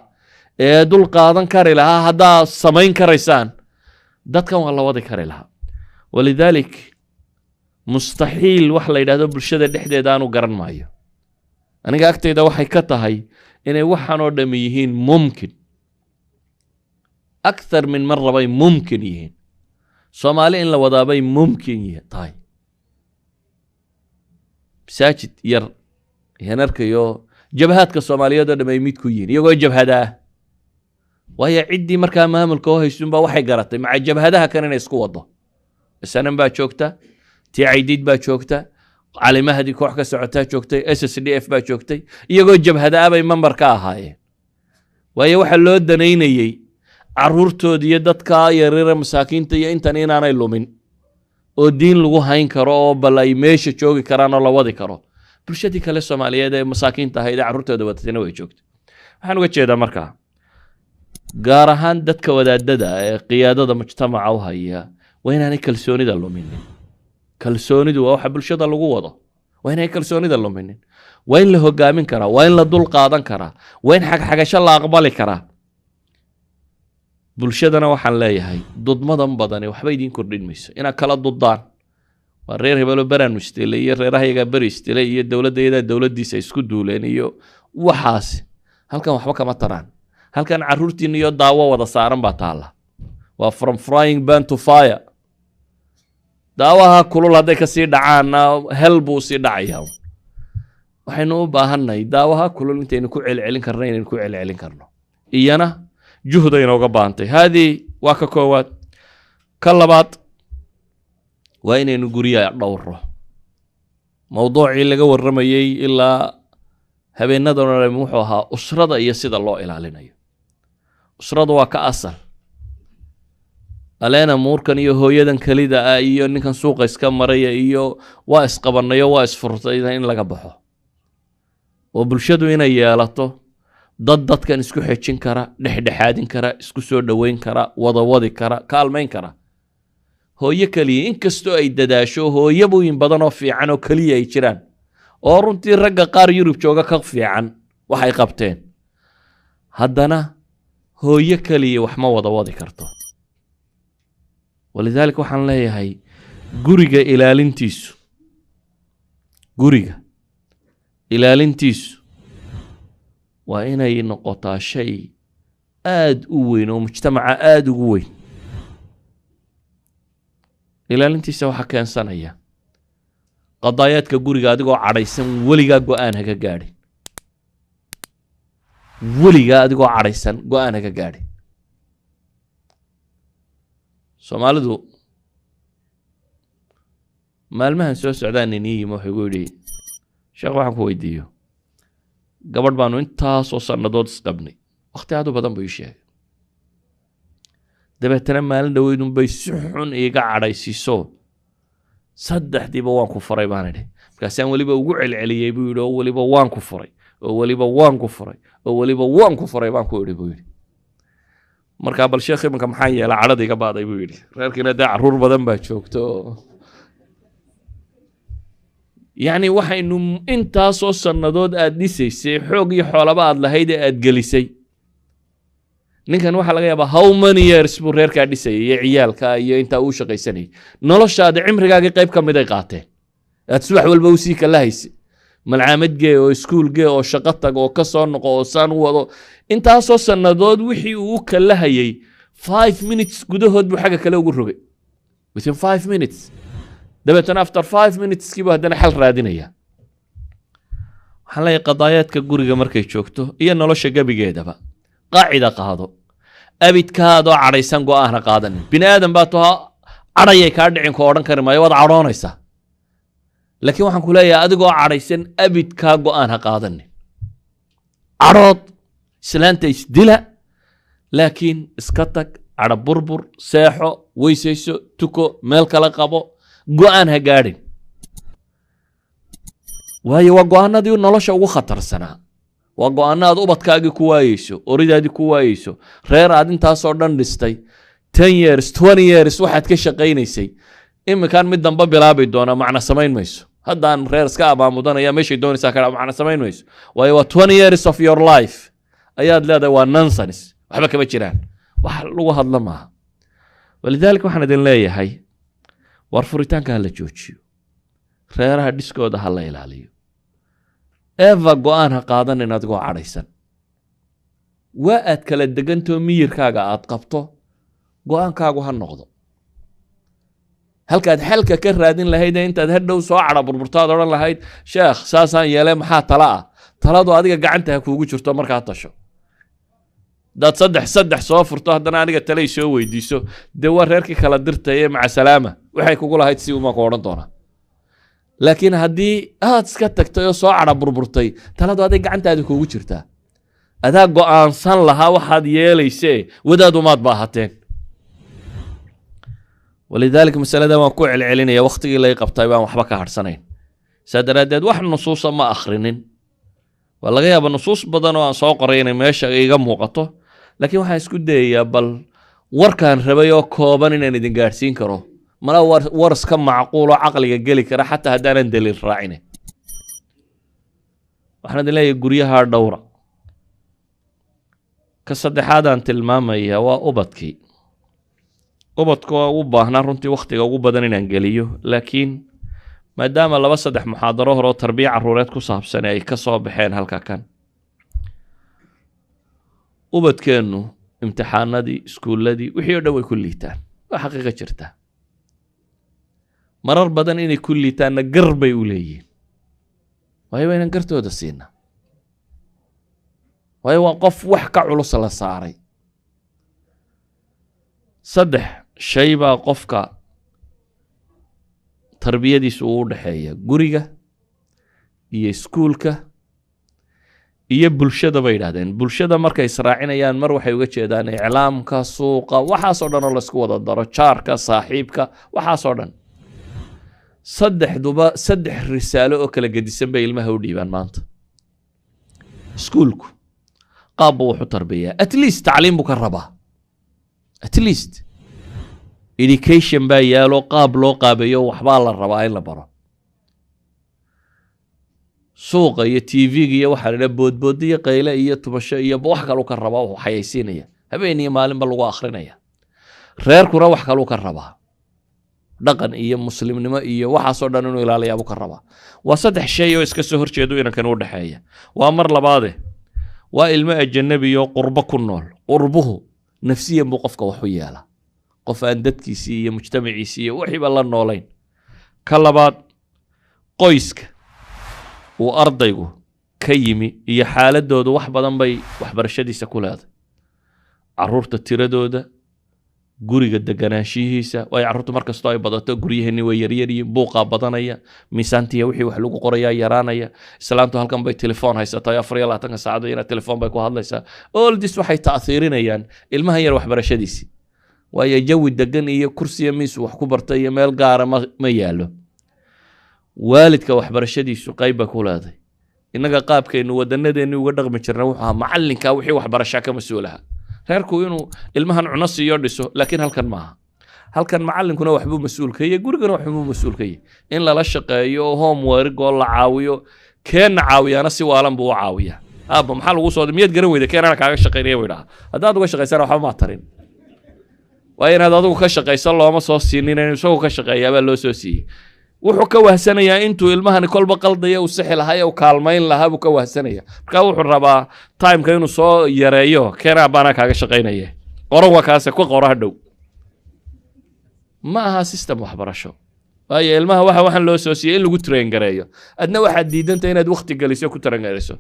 ee dul qaadan kari lahaa haddaa samayn karaysaan, dadkan waa la wadi kari lahaa. Walidaalik mustaxiil wax la yidhahdo bulshada dhexdeeda aanu garan maayo. Aniga agtayda waxay ka tahay inay waxaan oo dhami yihiin mumkin, akthar min mara bay mumkin yihiin. Soomaali in la wadaabay mumkin tahay. Masaajid yar ayaan arkayo, jabhaadka Soomaaliyeed oo dham ay mid ku yihiin iyagoo jabhada ah, waayo ciddii markaa maamulka u haysunbaa waxay garatay maca jabhadaha kan inay isku wado. Sanan baa joogta, tii Caydiid baa joogta, Cali Mahdi koox ka socotaa joogtay, SSDF baa joogtay. Iyagoo jabhada ah bay member ka ahaayeen, waayo waxaa loo danaynayey caruurtooda iyo dadka yaryara, masaakiinta iyo intan inaanay lumin oo diin lagu hayn karo oo bal ay meesha joogi karaan oo la wadi karo. Bulshadii kale Soomaaliyeed ee masaakiinta ahayd ee carruurtooda wadatayna way joogtay. Waxaan uga jeedaa markaa, gaar ahaan dadka wadaadada ee qiyaadada mujtamaca u haya, waa inaanay kalsoonida luminin. Kalsoonidu waa waxa bulshada lagu wado. Waa inaanay kalsoonida luminin. Waa in la hogaamin karaa, waa in la dul qaadan karaa, waa in xagxagasho la aqbali karaa. Bulshadana waxaan leeyahay, dudmadan badani waxba idiin kordhin mayso. Inaad kala dudaan, waa reer hebelo beraanu istilay iyo reerahayagaa beri istilay iyo dowladda iyadaa dowladdiisa isku duuleen iyo waxaasi halkan waxba kama taraan. Halkan caruurtiina iyo daawo wada saaran baa taalla. Waa from frying pan to fire. Daawaha kulul hadday kasii dhacaanna hel buu sii dhacayaa. Waxaynu u baahannahay daawaha kulul intaynu ku celcelin karno inaynu ku celcelin karno, iyana juhd aynooga baahantay. Haadii waa ka koowaad. Ka labaad waa inaynu guryaha dhowro. Mowduucii laga warramayey ilaa habeenadan oo dhan wuxuu ahaa usrada iyo sida loo ilaalinayo. Usradu waa ka asal. Aleena muurkan iyo hooyadan kelida ah iyo ninkan suuqa iska maraya iyo waa isqabanayo, waa isfurtay, in laga baxo oo bulshadu inay yeelato dad dadkan isku xejin kara, dhexdhexaadin kara, isku soo dhoweyn kara, wada wadi kara, kaalmayn kara. Hooyo keliya inkastoo ay dadaasho, hooyabooyin badan oo fiican oo keliya ay jiraan oo runtii ragga qaar Yurub jooga ka fiican waxay qabteen, haddana hooyo keliya wax ma wada wadi karto. Walidaalika waxaan leeyahay, guriga ilaalintiisu, guriga ilaalintiisu waa inay noqotaa shay aad u weyn oo mujtamaca aada ugu weyn. Ilaalintiisa waxaa keensanaya qadaayaadka guriga. Adigoo cadhaysan weligaa go'aan haka gaadhin. Weligaa adigoo cadhaysan go'aan haka gaadhin. Soomaalidu maalmahan soo socdaan nin ii yimi, wuxuu igu yidhi: "Sheekh, waxaan ku weydiiyo, gabadh baanu intaasoo sannadood isqabnay." Wakhti aad u badan buu ii sheegay. "Dabeetana maalin dhoweydunbay si xun iiga cadhaysiiso, saddexdiiba waan ku furay baan idhi. Markaasaan weliba ugu celceliyey," buu yidhi, "oo weliba waan ku furay, oo weliba waan ku furay, oo weliba waan ku furay baan ku idhi," buu yidhi. "Markaa bal sheekh, iminka maxaan yeelaa? Cadhada iga baaday," buu yidhi. "Reerkiina dee carruur badan baa joogto." Yacni waxaynu intaasoo sannadood aad dhisaysay, xoog iyo xoolaba aad lahayd ee aad gelisay. Ninkan waxaa laga yaabaa how many years buu reerkaa dhisayay iyo ciyaalka iyo intaa uu shaqaysanayay. Noloshaada, cimrigaagii qayb ka mid ay qaateen. Aad subax walba usii kala haysay, malcaamad gee oo iskuul gee oo shaqo tag oo ka soo noqo oo saan u wado. Intaasoo sannadood wixii uu u kalahayay 5 minutes gudahood buu xagga kale ugu rogay, within 5 minutes. Dabeetana after 5 minutes kiibu haddana xal raadinaya. Waxaan leeyahay, qadaayaadka guriga markay joogto iyo nolosha gebigeedaba, qaacida qaado: abidkaadoo cadhaysan go'aana qaadanin. Bini aadan baa taho, cadhayay kaa dhicin ko odhan kari maayo, waad cadhoonaysaa. Laakiin waxaan ku leeyahay, adigoo cadhaysan abidkaa go'aan ha qaadanin. Cadhood, islaanta isdila, laakiin iska tag, cadho burbur, seexo, weysayso, tuko, meel kale qabo, go'aan ha gaadhin. Waayo, waa go'aanadii nolosha ugu khatarsanaa. Waa go'aano aad ubadkaagii ku waayeyso, oridaadii ku waayeyso, reer aad intaasoo dhan dhistay, 10 years, 20 years waxaad ka shaqaynaysay. Iminkaan mid dambe bilaabi doona macna samayn mayso. Haddaan reer iska abaamudanaya, meeshay doonaysaa ka macna samayn mayso. Waayo, waa 20 years of your life ayaad leedahay waa nonsense, waxba kama jiraan, wax lagu hadlo maaha. Walidaalika waxaan idin leeyahay, war furitaanka ha la joojiyo, reeraha dhiskooda ha la ilaaliyo. Eva, go'aan ha qaadanin adigoo cadhaysan. Waa aad kala degantoo miyirkaaga aad qabto, go'aankaagu ha noqdo. Halkaad xalka ka raadin lahayd ee intaad hadhow soo cadha burburtaad odhan lahayd: "Sheekh, saasaan yeele, maxaa tala ah?" Taladu adiga gacanta ha kuugu jirto markaa tasho. Hadaad saddex saddex soo furto, haddana aniga talay soo weydiiso, dee waa reerkii kala dirtay ee maca salaama, waxay kugu lahayd si uma ku odhan doonaa. Laakiin haddii aad iska tagtay oo soo cadha burburtay, taladu aday gacantaada kuugu jirtaa. Adaa go'aansan lahaa waxaad yeelaysee, wadaad umaad baahateen. Walidaalika masalada waan ku celcelinaya, wakhtigii lay qabtay baan waxba ka harhsanayn. Saa daraaddeed wax nusuusa ma akhrinin. Waa laga yaaba nusuus badan oo aan soo qoray inay meesha iga muuqato, laakiin waxaan isku dayayaa bal warkaan rabay oo kooban inaan idin gaadhsiin karo. Mala war war iska macquul oo caqliga geli kara, xataa haddaanan daliil raacine. Waxaan idin leeyahay, guryaha dhowra. Ka saddexaadaan tilmaamaya waa ubadkii. Ubadka waa u baahnaa runtii wakhtiga ugu badan inaan geliyo, laakiin maadaama laba saddex muxaadaro hore oo tarbiya caruureed ku saabsan ay ka soo baxeen halka kan, ubadkeennu imtixaanadii, iskuulladii, wixii o dhan way ku liitaan. Waa xaqiiqa jirta. Marar badan inay ku liitaanna gar bay u leeyihiin. Waayo, waa inaan gartooda siinaa. Waayo, waa qof wax ka culus la saaray. Saddex shay baa qofka tarbiyadiisu uu u dhexeeya: guriga iyo iskuulka iyo bulshada bay yidhahdeen. Bulshada markay israacinayaan, mar waxay uga jeedaan iclaamka, suuqa, waxaasoo dhan oo laysku wada daro, jaarka, saaxiibka, waxaasoo dhan. Saddexduba saddex risaalo oo kala gedisan bay ilmaha u dhiibaan. Maanta iskuulku qaab buu wax u tarbiyaa, at least tacliim buu ka rabaa, at least education baa yaalo, qaab loo qaabeeyo waxbaa la rabaa in la baro. Suuqa iyo TV-ga iyo waxaa la idhaha boodboodi iyo qayle iyo tumasho iyo wax kaluu ka rabaa, wuxuu xayaysiinaya habeen iyo maalinba lagu akrinaya. Reerkuna wax kaluu ka rabaa, dhaqan iyo muslimnimo iyo waxaasoo dhan inuu ilaaliyaabuu ka rabaa. Waa saddex shay oo iska soo horjeedo inankan u dhexeeya. Waa mar labaade, waa ilmo ajanabi oo qurbo ku nool. Qurbuhu nafsiyan buu qofka wax u yeelaa. Qof aan dadkiisii iyo mujtamaciisii iyo wixiiba la noolayn. Ka labaad, qoyska uu ardaygu ka yimi iyo xaaladoodu wax badan bay waxbarashadiisa ku leedahay. Caruurta tiradooda, guriga deganaanshihiisa, waayo carruurtu mar kastoo ay badato, guryaheeni way yaryaryihiin, buuqaa badanaya, miisaantiya wixii wax lagu qorayaa yaraanaya. Islaantu halkan bay telefoon haysataa, 24-ka saacadood ina telefoon bay ku hadlaysaa. All this waxay ta'thiirinayaan ilmahan yar waxbarashadiisii, waayo jawi degan iyo kursiya miis wax ku bartay iyo meel gaara ma yaallo. Waalidka waxbarashadiisu qayb bay ku leedahay. Innaga qaabkaynu wadanadeennii uga dhaqmi jirna wuxuu ahaa macallinka wixii waxbarashaa ka mas-uulaha, reerku inuu ilmahan cuno siiyo, dhiso. Laakiin halkan maaha. Halkan macallinkuna waxbuu mas-uul ka yahay, gurigana waxbuu mas-uul ka yahay. In lala shaqeeyo oo homework oo la caawiyo, keenna caawiyaana si waalan buu u caawiyaa. "Aabba, maxaa lagu soo miyaad garan weyda? Keenana kaaga shaqaynaya," buu idhaha. Haddaad uga shaqaysana waxba maa tarin, waa inaad adigu ka shaqayso. Looma soo siinin, inuu isagu ka shaqeeyaabaa loo soo siiyey. Wuxuu ka wahsanayaa intuu ilmahani kolba qaldaya uu sixi lahaa ee uu kaalmayn lahaa buu ka wahsanaya. Marka wuxuu rabaa timeka inuu soo yareeyo. "Keenaa baanaa kaaga shaqaynaya, qoran waa kaase, ku qoro hadhow." Ma aha system waxbarasho, waayo ilmaha waxaan loo soo siiyey in lagu train gareeyo, adna waxaad diidanta inaad wakti geliso ku train gareyso.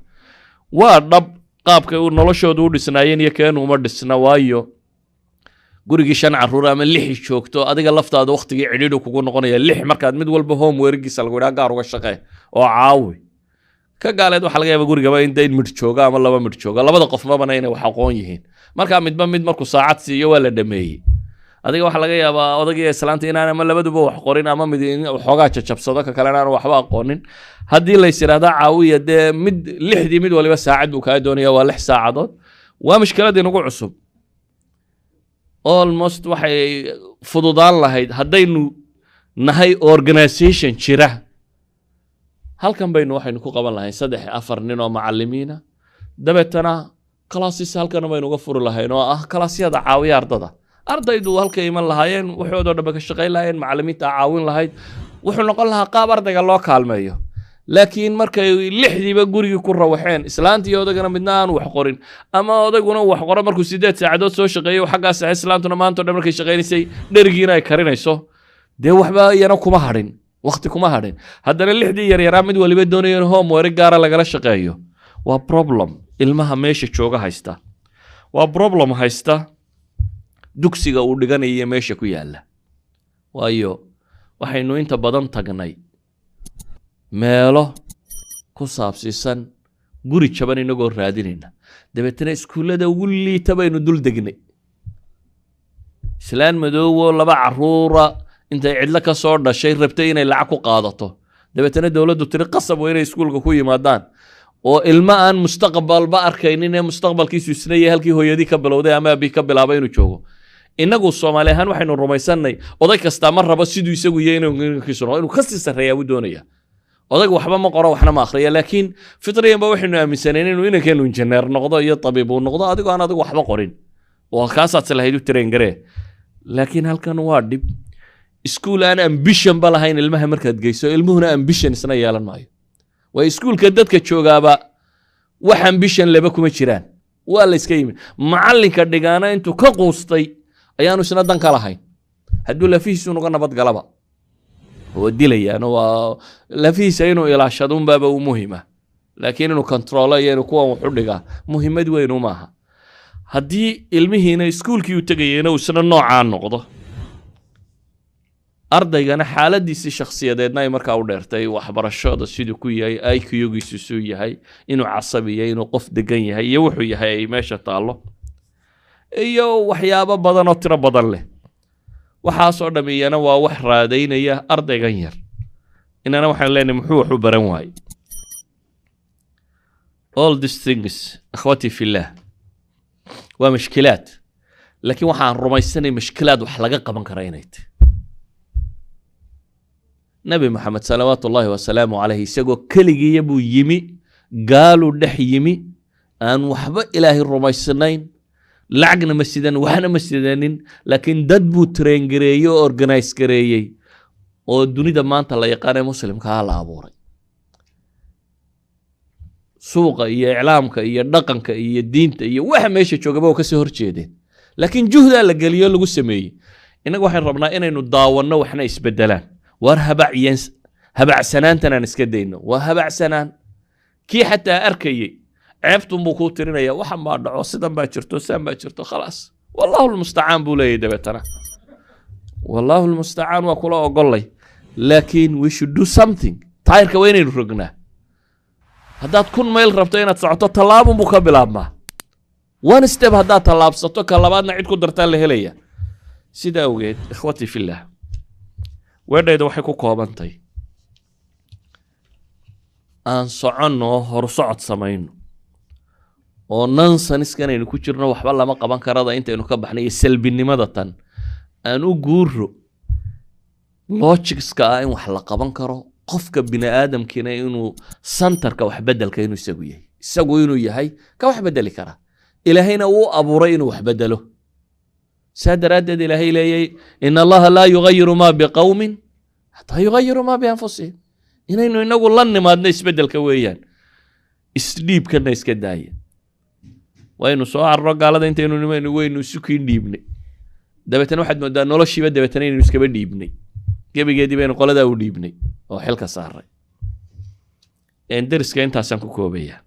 Waa dhab, qaabka uu noloshoodu u dhisnaayeen iyo keenu uma dhisna, waayo gurigii shan caruur ama lix joogto, adiga laftaada waktigii cidhiidhu kugu noqonaya. Lix markaad mid walba homeworkiisa lagu idhaha gaar uga shaqee oo caawi. Ka gaaleed waxaa laga yaaba gurigaba in dayn midh jooga ama laba midh jooga, labada qof mabana inay wax aqoon yihiin. Markaa midba mid markuu saacad siiyo, waa la dhameeyey. Adiga waxaa laga yaabaa odagii islaanta inaan ama labaduba wax qorin, ama mid waxoogaa jajabsado, ka kalena aan waxba aqoonin. Haddii lays yidhahda caawiya, dee mid lixdii mid waliba saacad buu kaa doonaya, waa 6 saacadood. Waa mushkilad inagu cusub. Almost waxay fududaan lahayd haddaynu nahay organization jira. Halkan baynu waxaynu ku qaban lahayn saddex afar nin oo macalimiina, dabeetana classes halkan baynu uga furi lahayn oo ah classyada caawiya ardada. Ardaydu halkay iman lahaayeen, waxoodoo dhan ba ka shaqayn lahaayeen, macalimiinta caawin lahayd. Wuxuu noqon lahaa qaab ardayga loo kaalmeeyo. Laakiin markay lixdiiba gurigii ku rawaxeen, islaantii odaygana midna aan wax qorin, ama odayguna wax qoro markuu 8 saacadood soo shaqeeyo xaggaas, islaantuna maanta o dhan markay shaqaynaysay dherigiina ay karinayso, dee waxba iyana kuma hadhin, wakti kuma hadhin. Haddana lixdii yaryaraa mid waliba doonaya in homework gaara lagala shaqeeyo. Waa problem ilmaha meesha jooga haysta, waa problem haysta dugsiga uu dhiganayo meesha ku yaalla, waayo waxaynu inta badan tagnay meelo ku saabsiisan guri jaban inagoo raadinayna. Dabeetana iskuullada ugu liita baynu dul degnay. Islaan madoowo laba caruura intay cidlo ka soo dhashay rabtay inay lacag ku qaadato, dabeetana dowladdu tiri qasab waa inay iskuulka ku yimaadaan, oo ilmo aan mustaqbalba arkaynin ee mustaqbalkiisu isna yahay halkii hooyadii ka bilowday ama aabihii ka bilaabay inuu joogo. Innagu Soomaali ahaan waxaynu rumaysannay oday kastaa ma rabo siduu isagu yahay inuu inankiisu noqdo, inuu kasii sarreeyaa buu doonaya. Odaygu waxba ma qoro, waxna ma akhriya, laakiin fitriyan ba waxaynu aaminsanayn inuu inankeenu injineer noqdo iyo tabiib uu noqdo, adigoo aan adigu waxba qorin oo kaasaad silahayd u train garee. Laakiin halkan waa dhib. Iskuul aan ambition ba lahayn ilmaha markaad geyso, ilmuhuna ambition isna yeelan maayo. Waa iskuulka dadka joogaaba wax ambition leba kuma jiraan, waa la iska yimi. Macallinka dhigaana intuu ka quustay ayaanu isna dan ka lahayn. Hadduu lafihiisu uga nabad galaba waa dilayaan, waa lafihiisa inuu ilaashado unbaaba u muhima, laakiin inuu controlo iyo inuu kuwan wax u dhigaa muhiimad weyn maaha. Haddii ilmihiina iskuulkii uu tegayeyna uu isna noocaa noqdo, ardaygana xaaladiisii shakhsiyadeedna ay markaa u dheertay waxbarashada siduu ku yahay, IQ-giisu suu yahay, inuu casabi yahay, inuu qof degan yahay iyo wuxuu yahay ay meesha taallo, iyo waxyaabo badan oo tiro badan leh, waxaasoo dham iyana waa wax raadaynaya ardaygan yar. Inana waxaan leenahay, muxuu wax u baran waaye? All these things, akhwati fillah, waa mashkilaad, laakiin waxaan rumaysanay mashkilaad wax laga qaban kara inay tahy. Nabi Maxamed salawaatu ullaahi wasalaamu caleyh isagoo keligiiya buu yimi, gaaluu dhex yimi aan waxba Ilaahay rumaysnayn, lacagna ma sidan, waxna ma sidanin, laakiin dad buu train gareeyey oo organize gareeyey oo dunida maanta la yaqaanee muslimkaa la abuuray. Suuqa iyo iclaamka iyo dhaqanka iyo diinta iyo waxa meesha joogaba oo kasoo horjeedeen, laakiin juhdaa la geliyo lagu sameeyey. Innagu waxaynu rabnaa inaynu daawanno waxna isbedelaan. Waar, habacyan habacsanaantan aan iska dayno. Waa habacsanaan. Kii xataa arkayey ceebtunbuu kuu tirinaya: waxan baa dhaco, sidan baa jirto, sidan baa jirto. Khalaas, wallahu lmustacaan buu leeyahy. Dabeetana wallahu lmustacaan waa kula ogolay, laakiin we should do something. Taayirka waa inaynu rognaa. Haddaad 1000 mayl rabto inaad socoto, tallaabun buu ka bilaabmaa. One step haddaad tallaabsato, ka labaadna cid ku dartaa la helaya. Sida awgeed, ikhwatii fillah, weedhayda waxay ku koobantay: aan soconno, horu socod samayno, oo nonsense-kanaynu ku jirno, waxba lama qaban karada, intaynu ka baxnay iyo salbinimada tan, aan u guuro logics-ka ah in wax la qaban karo, qofka bini aadamkiina inuu center-ka wax bedelka inuu isagu yahay, isagu inuu yahay ka wax bedeli kara. Ilaahayna uu abuuray inuu wax bedelo. Saa daraaddeed Ilaahay leeyay: "In Allaha laa yugayiru maa biqawmin xataa yugayiru maa bianfusihim." Inaynu inagu la nimaadno isbedelka weeyaan. Isdhiibkana iska daaya. Waynu soo carro gaalada intaynu nimaynu waynu isu kiin dhiibnay. Dabeetana waxaad moodaa noloshiiba dabeetana inaynu iskaba dhiibnay, gebigeedii baynu qoladaa u dhiibnay oo xilka saaray. Deriska intaasaan ku koobaya.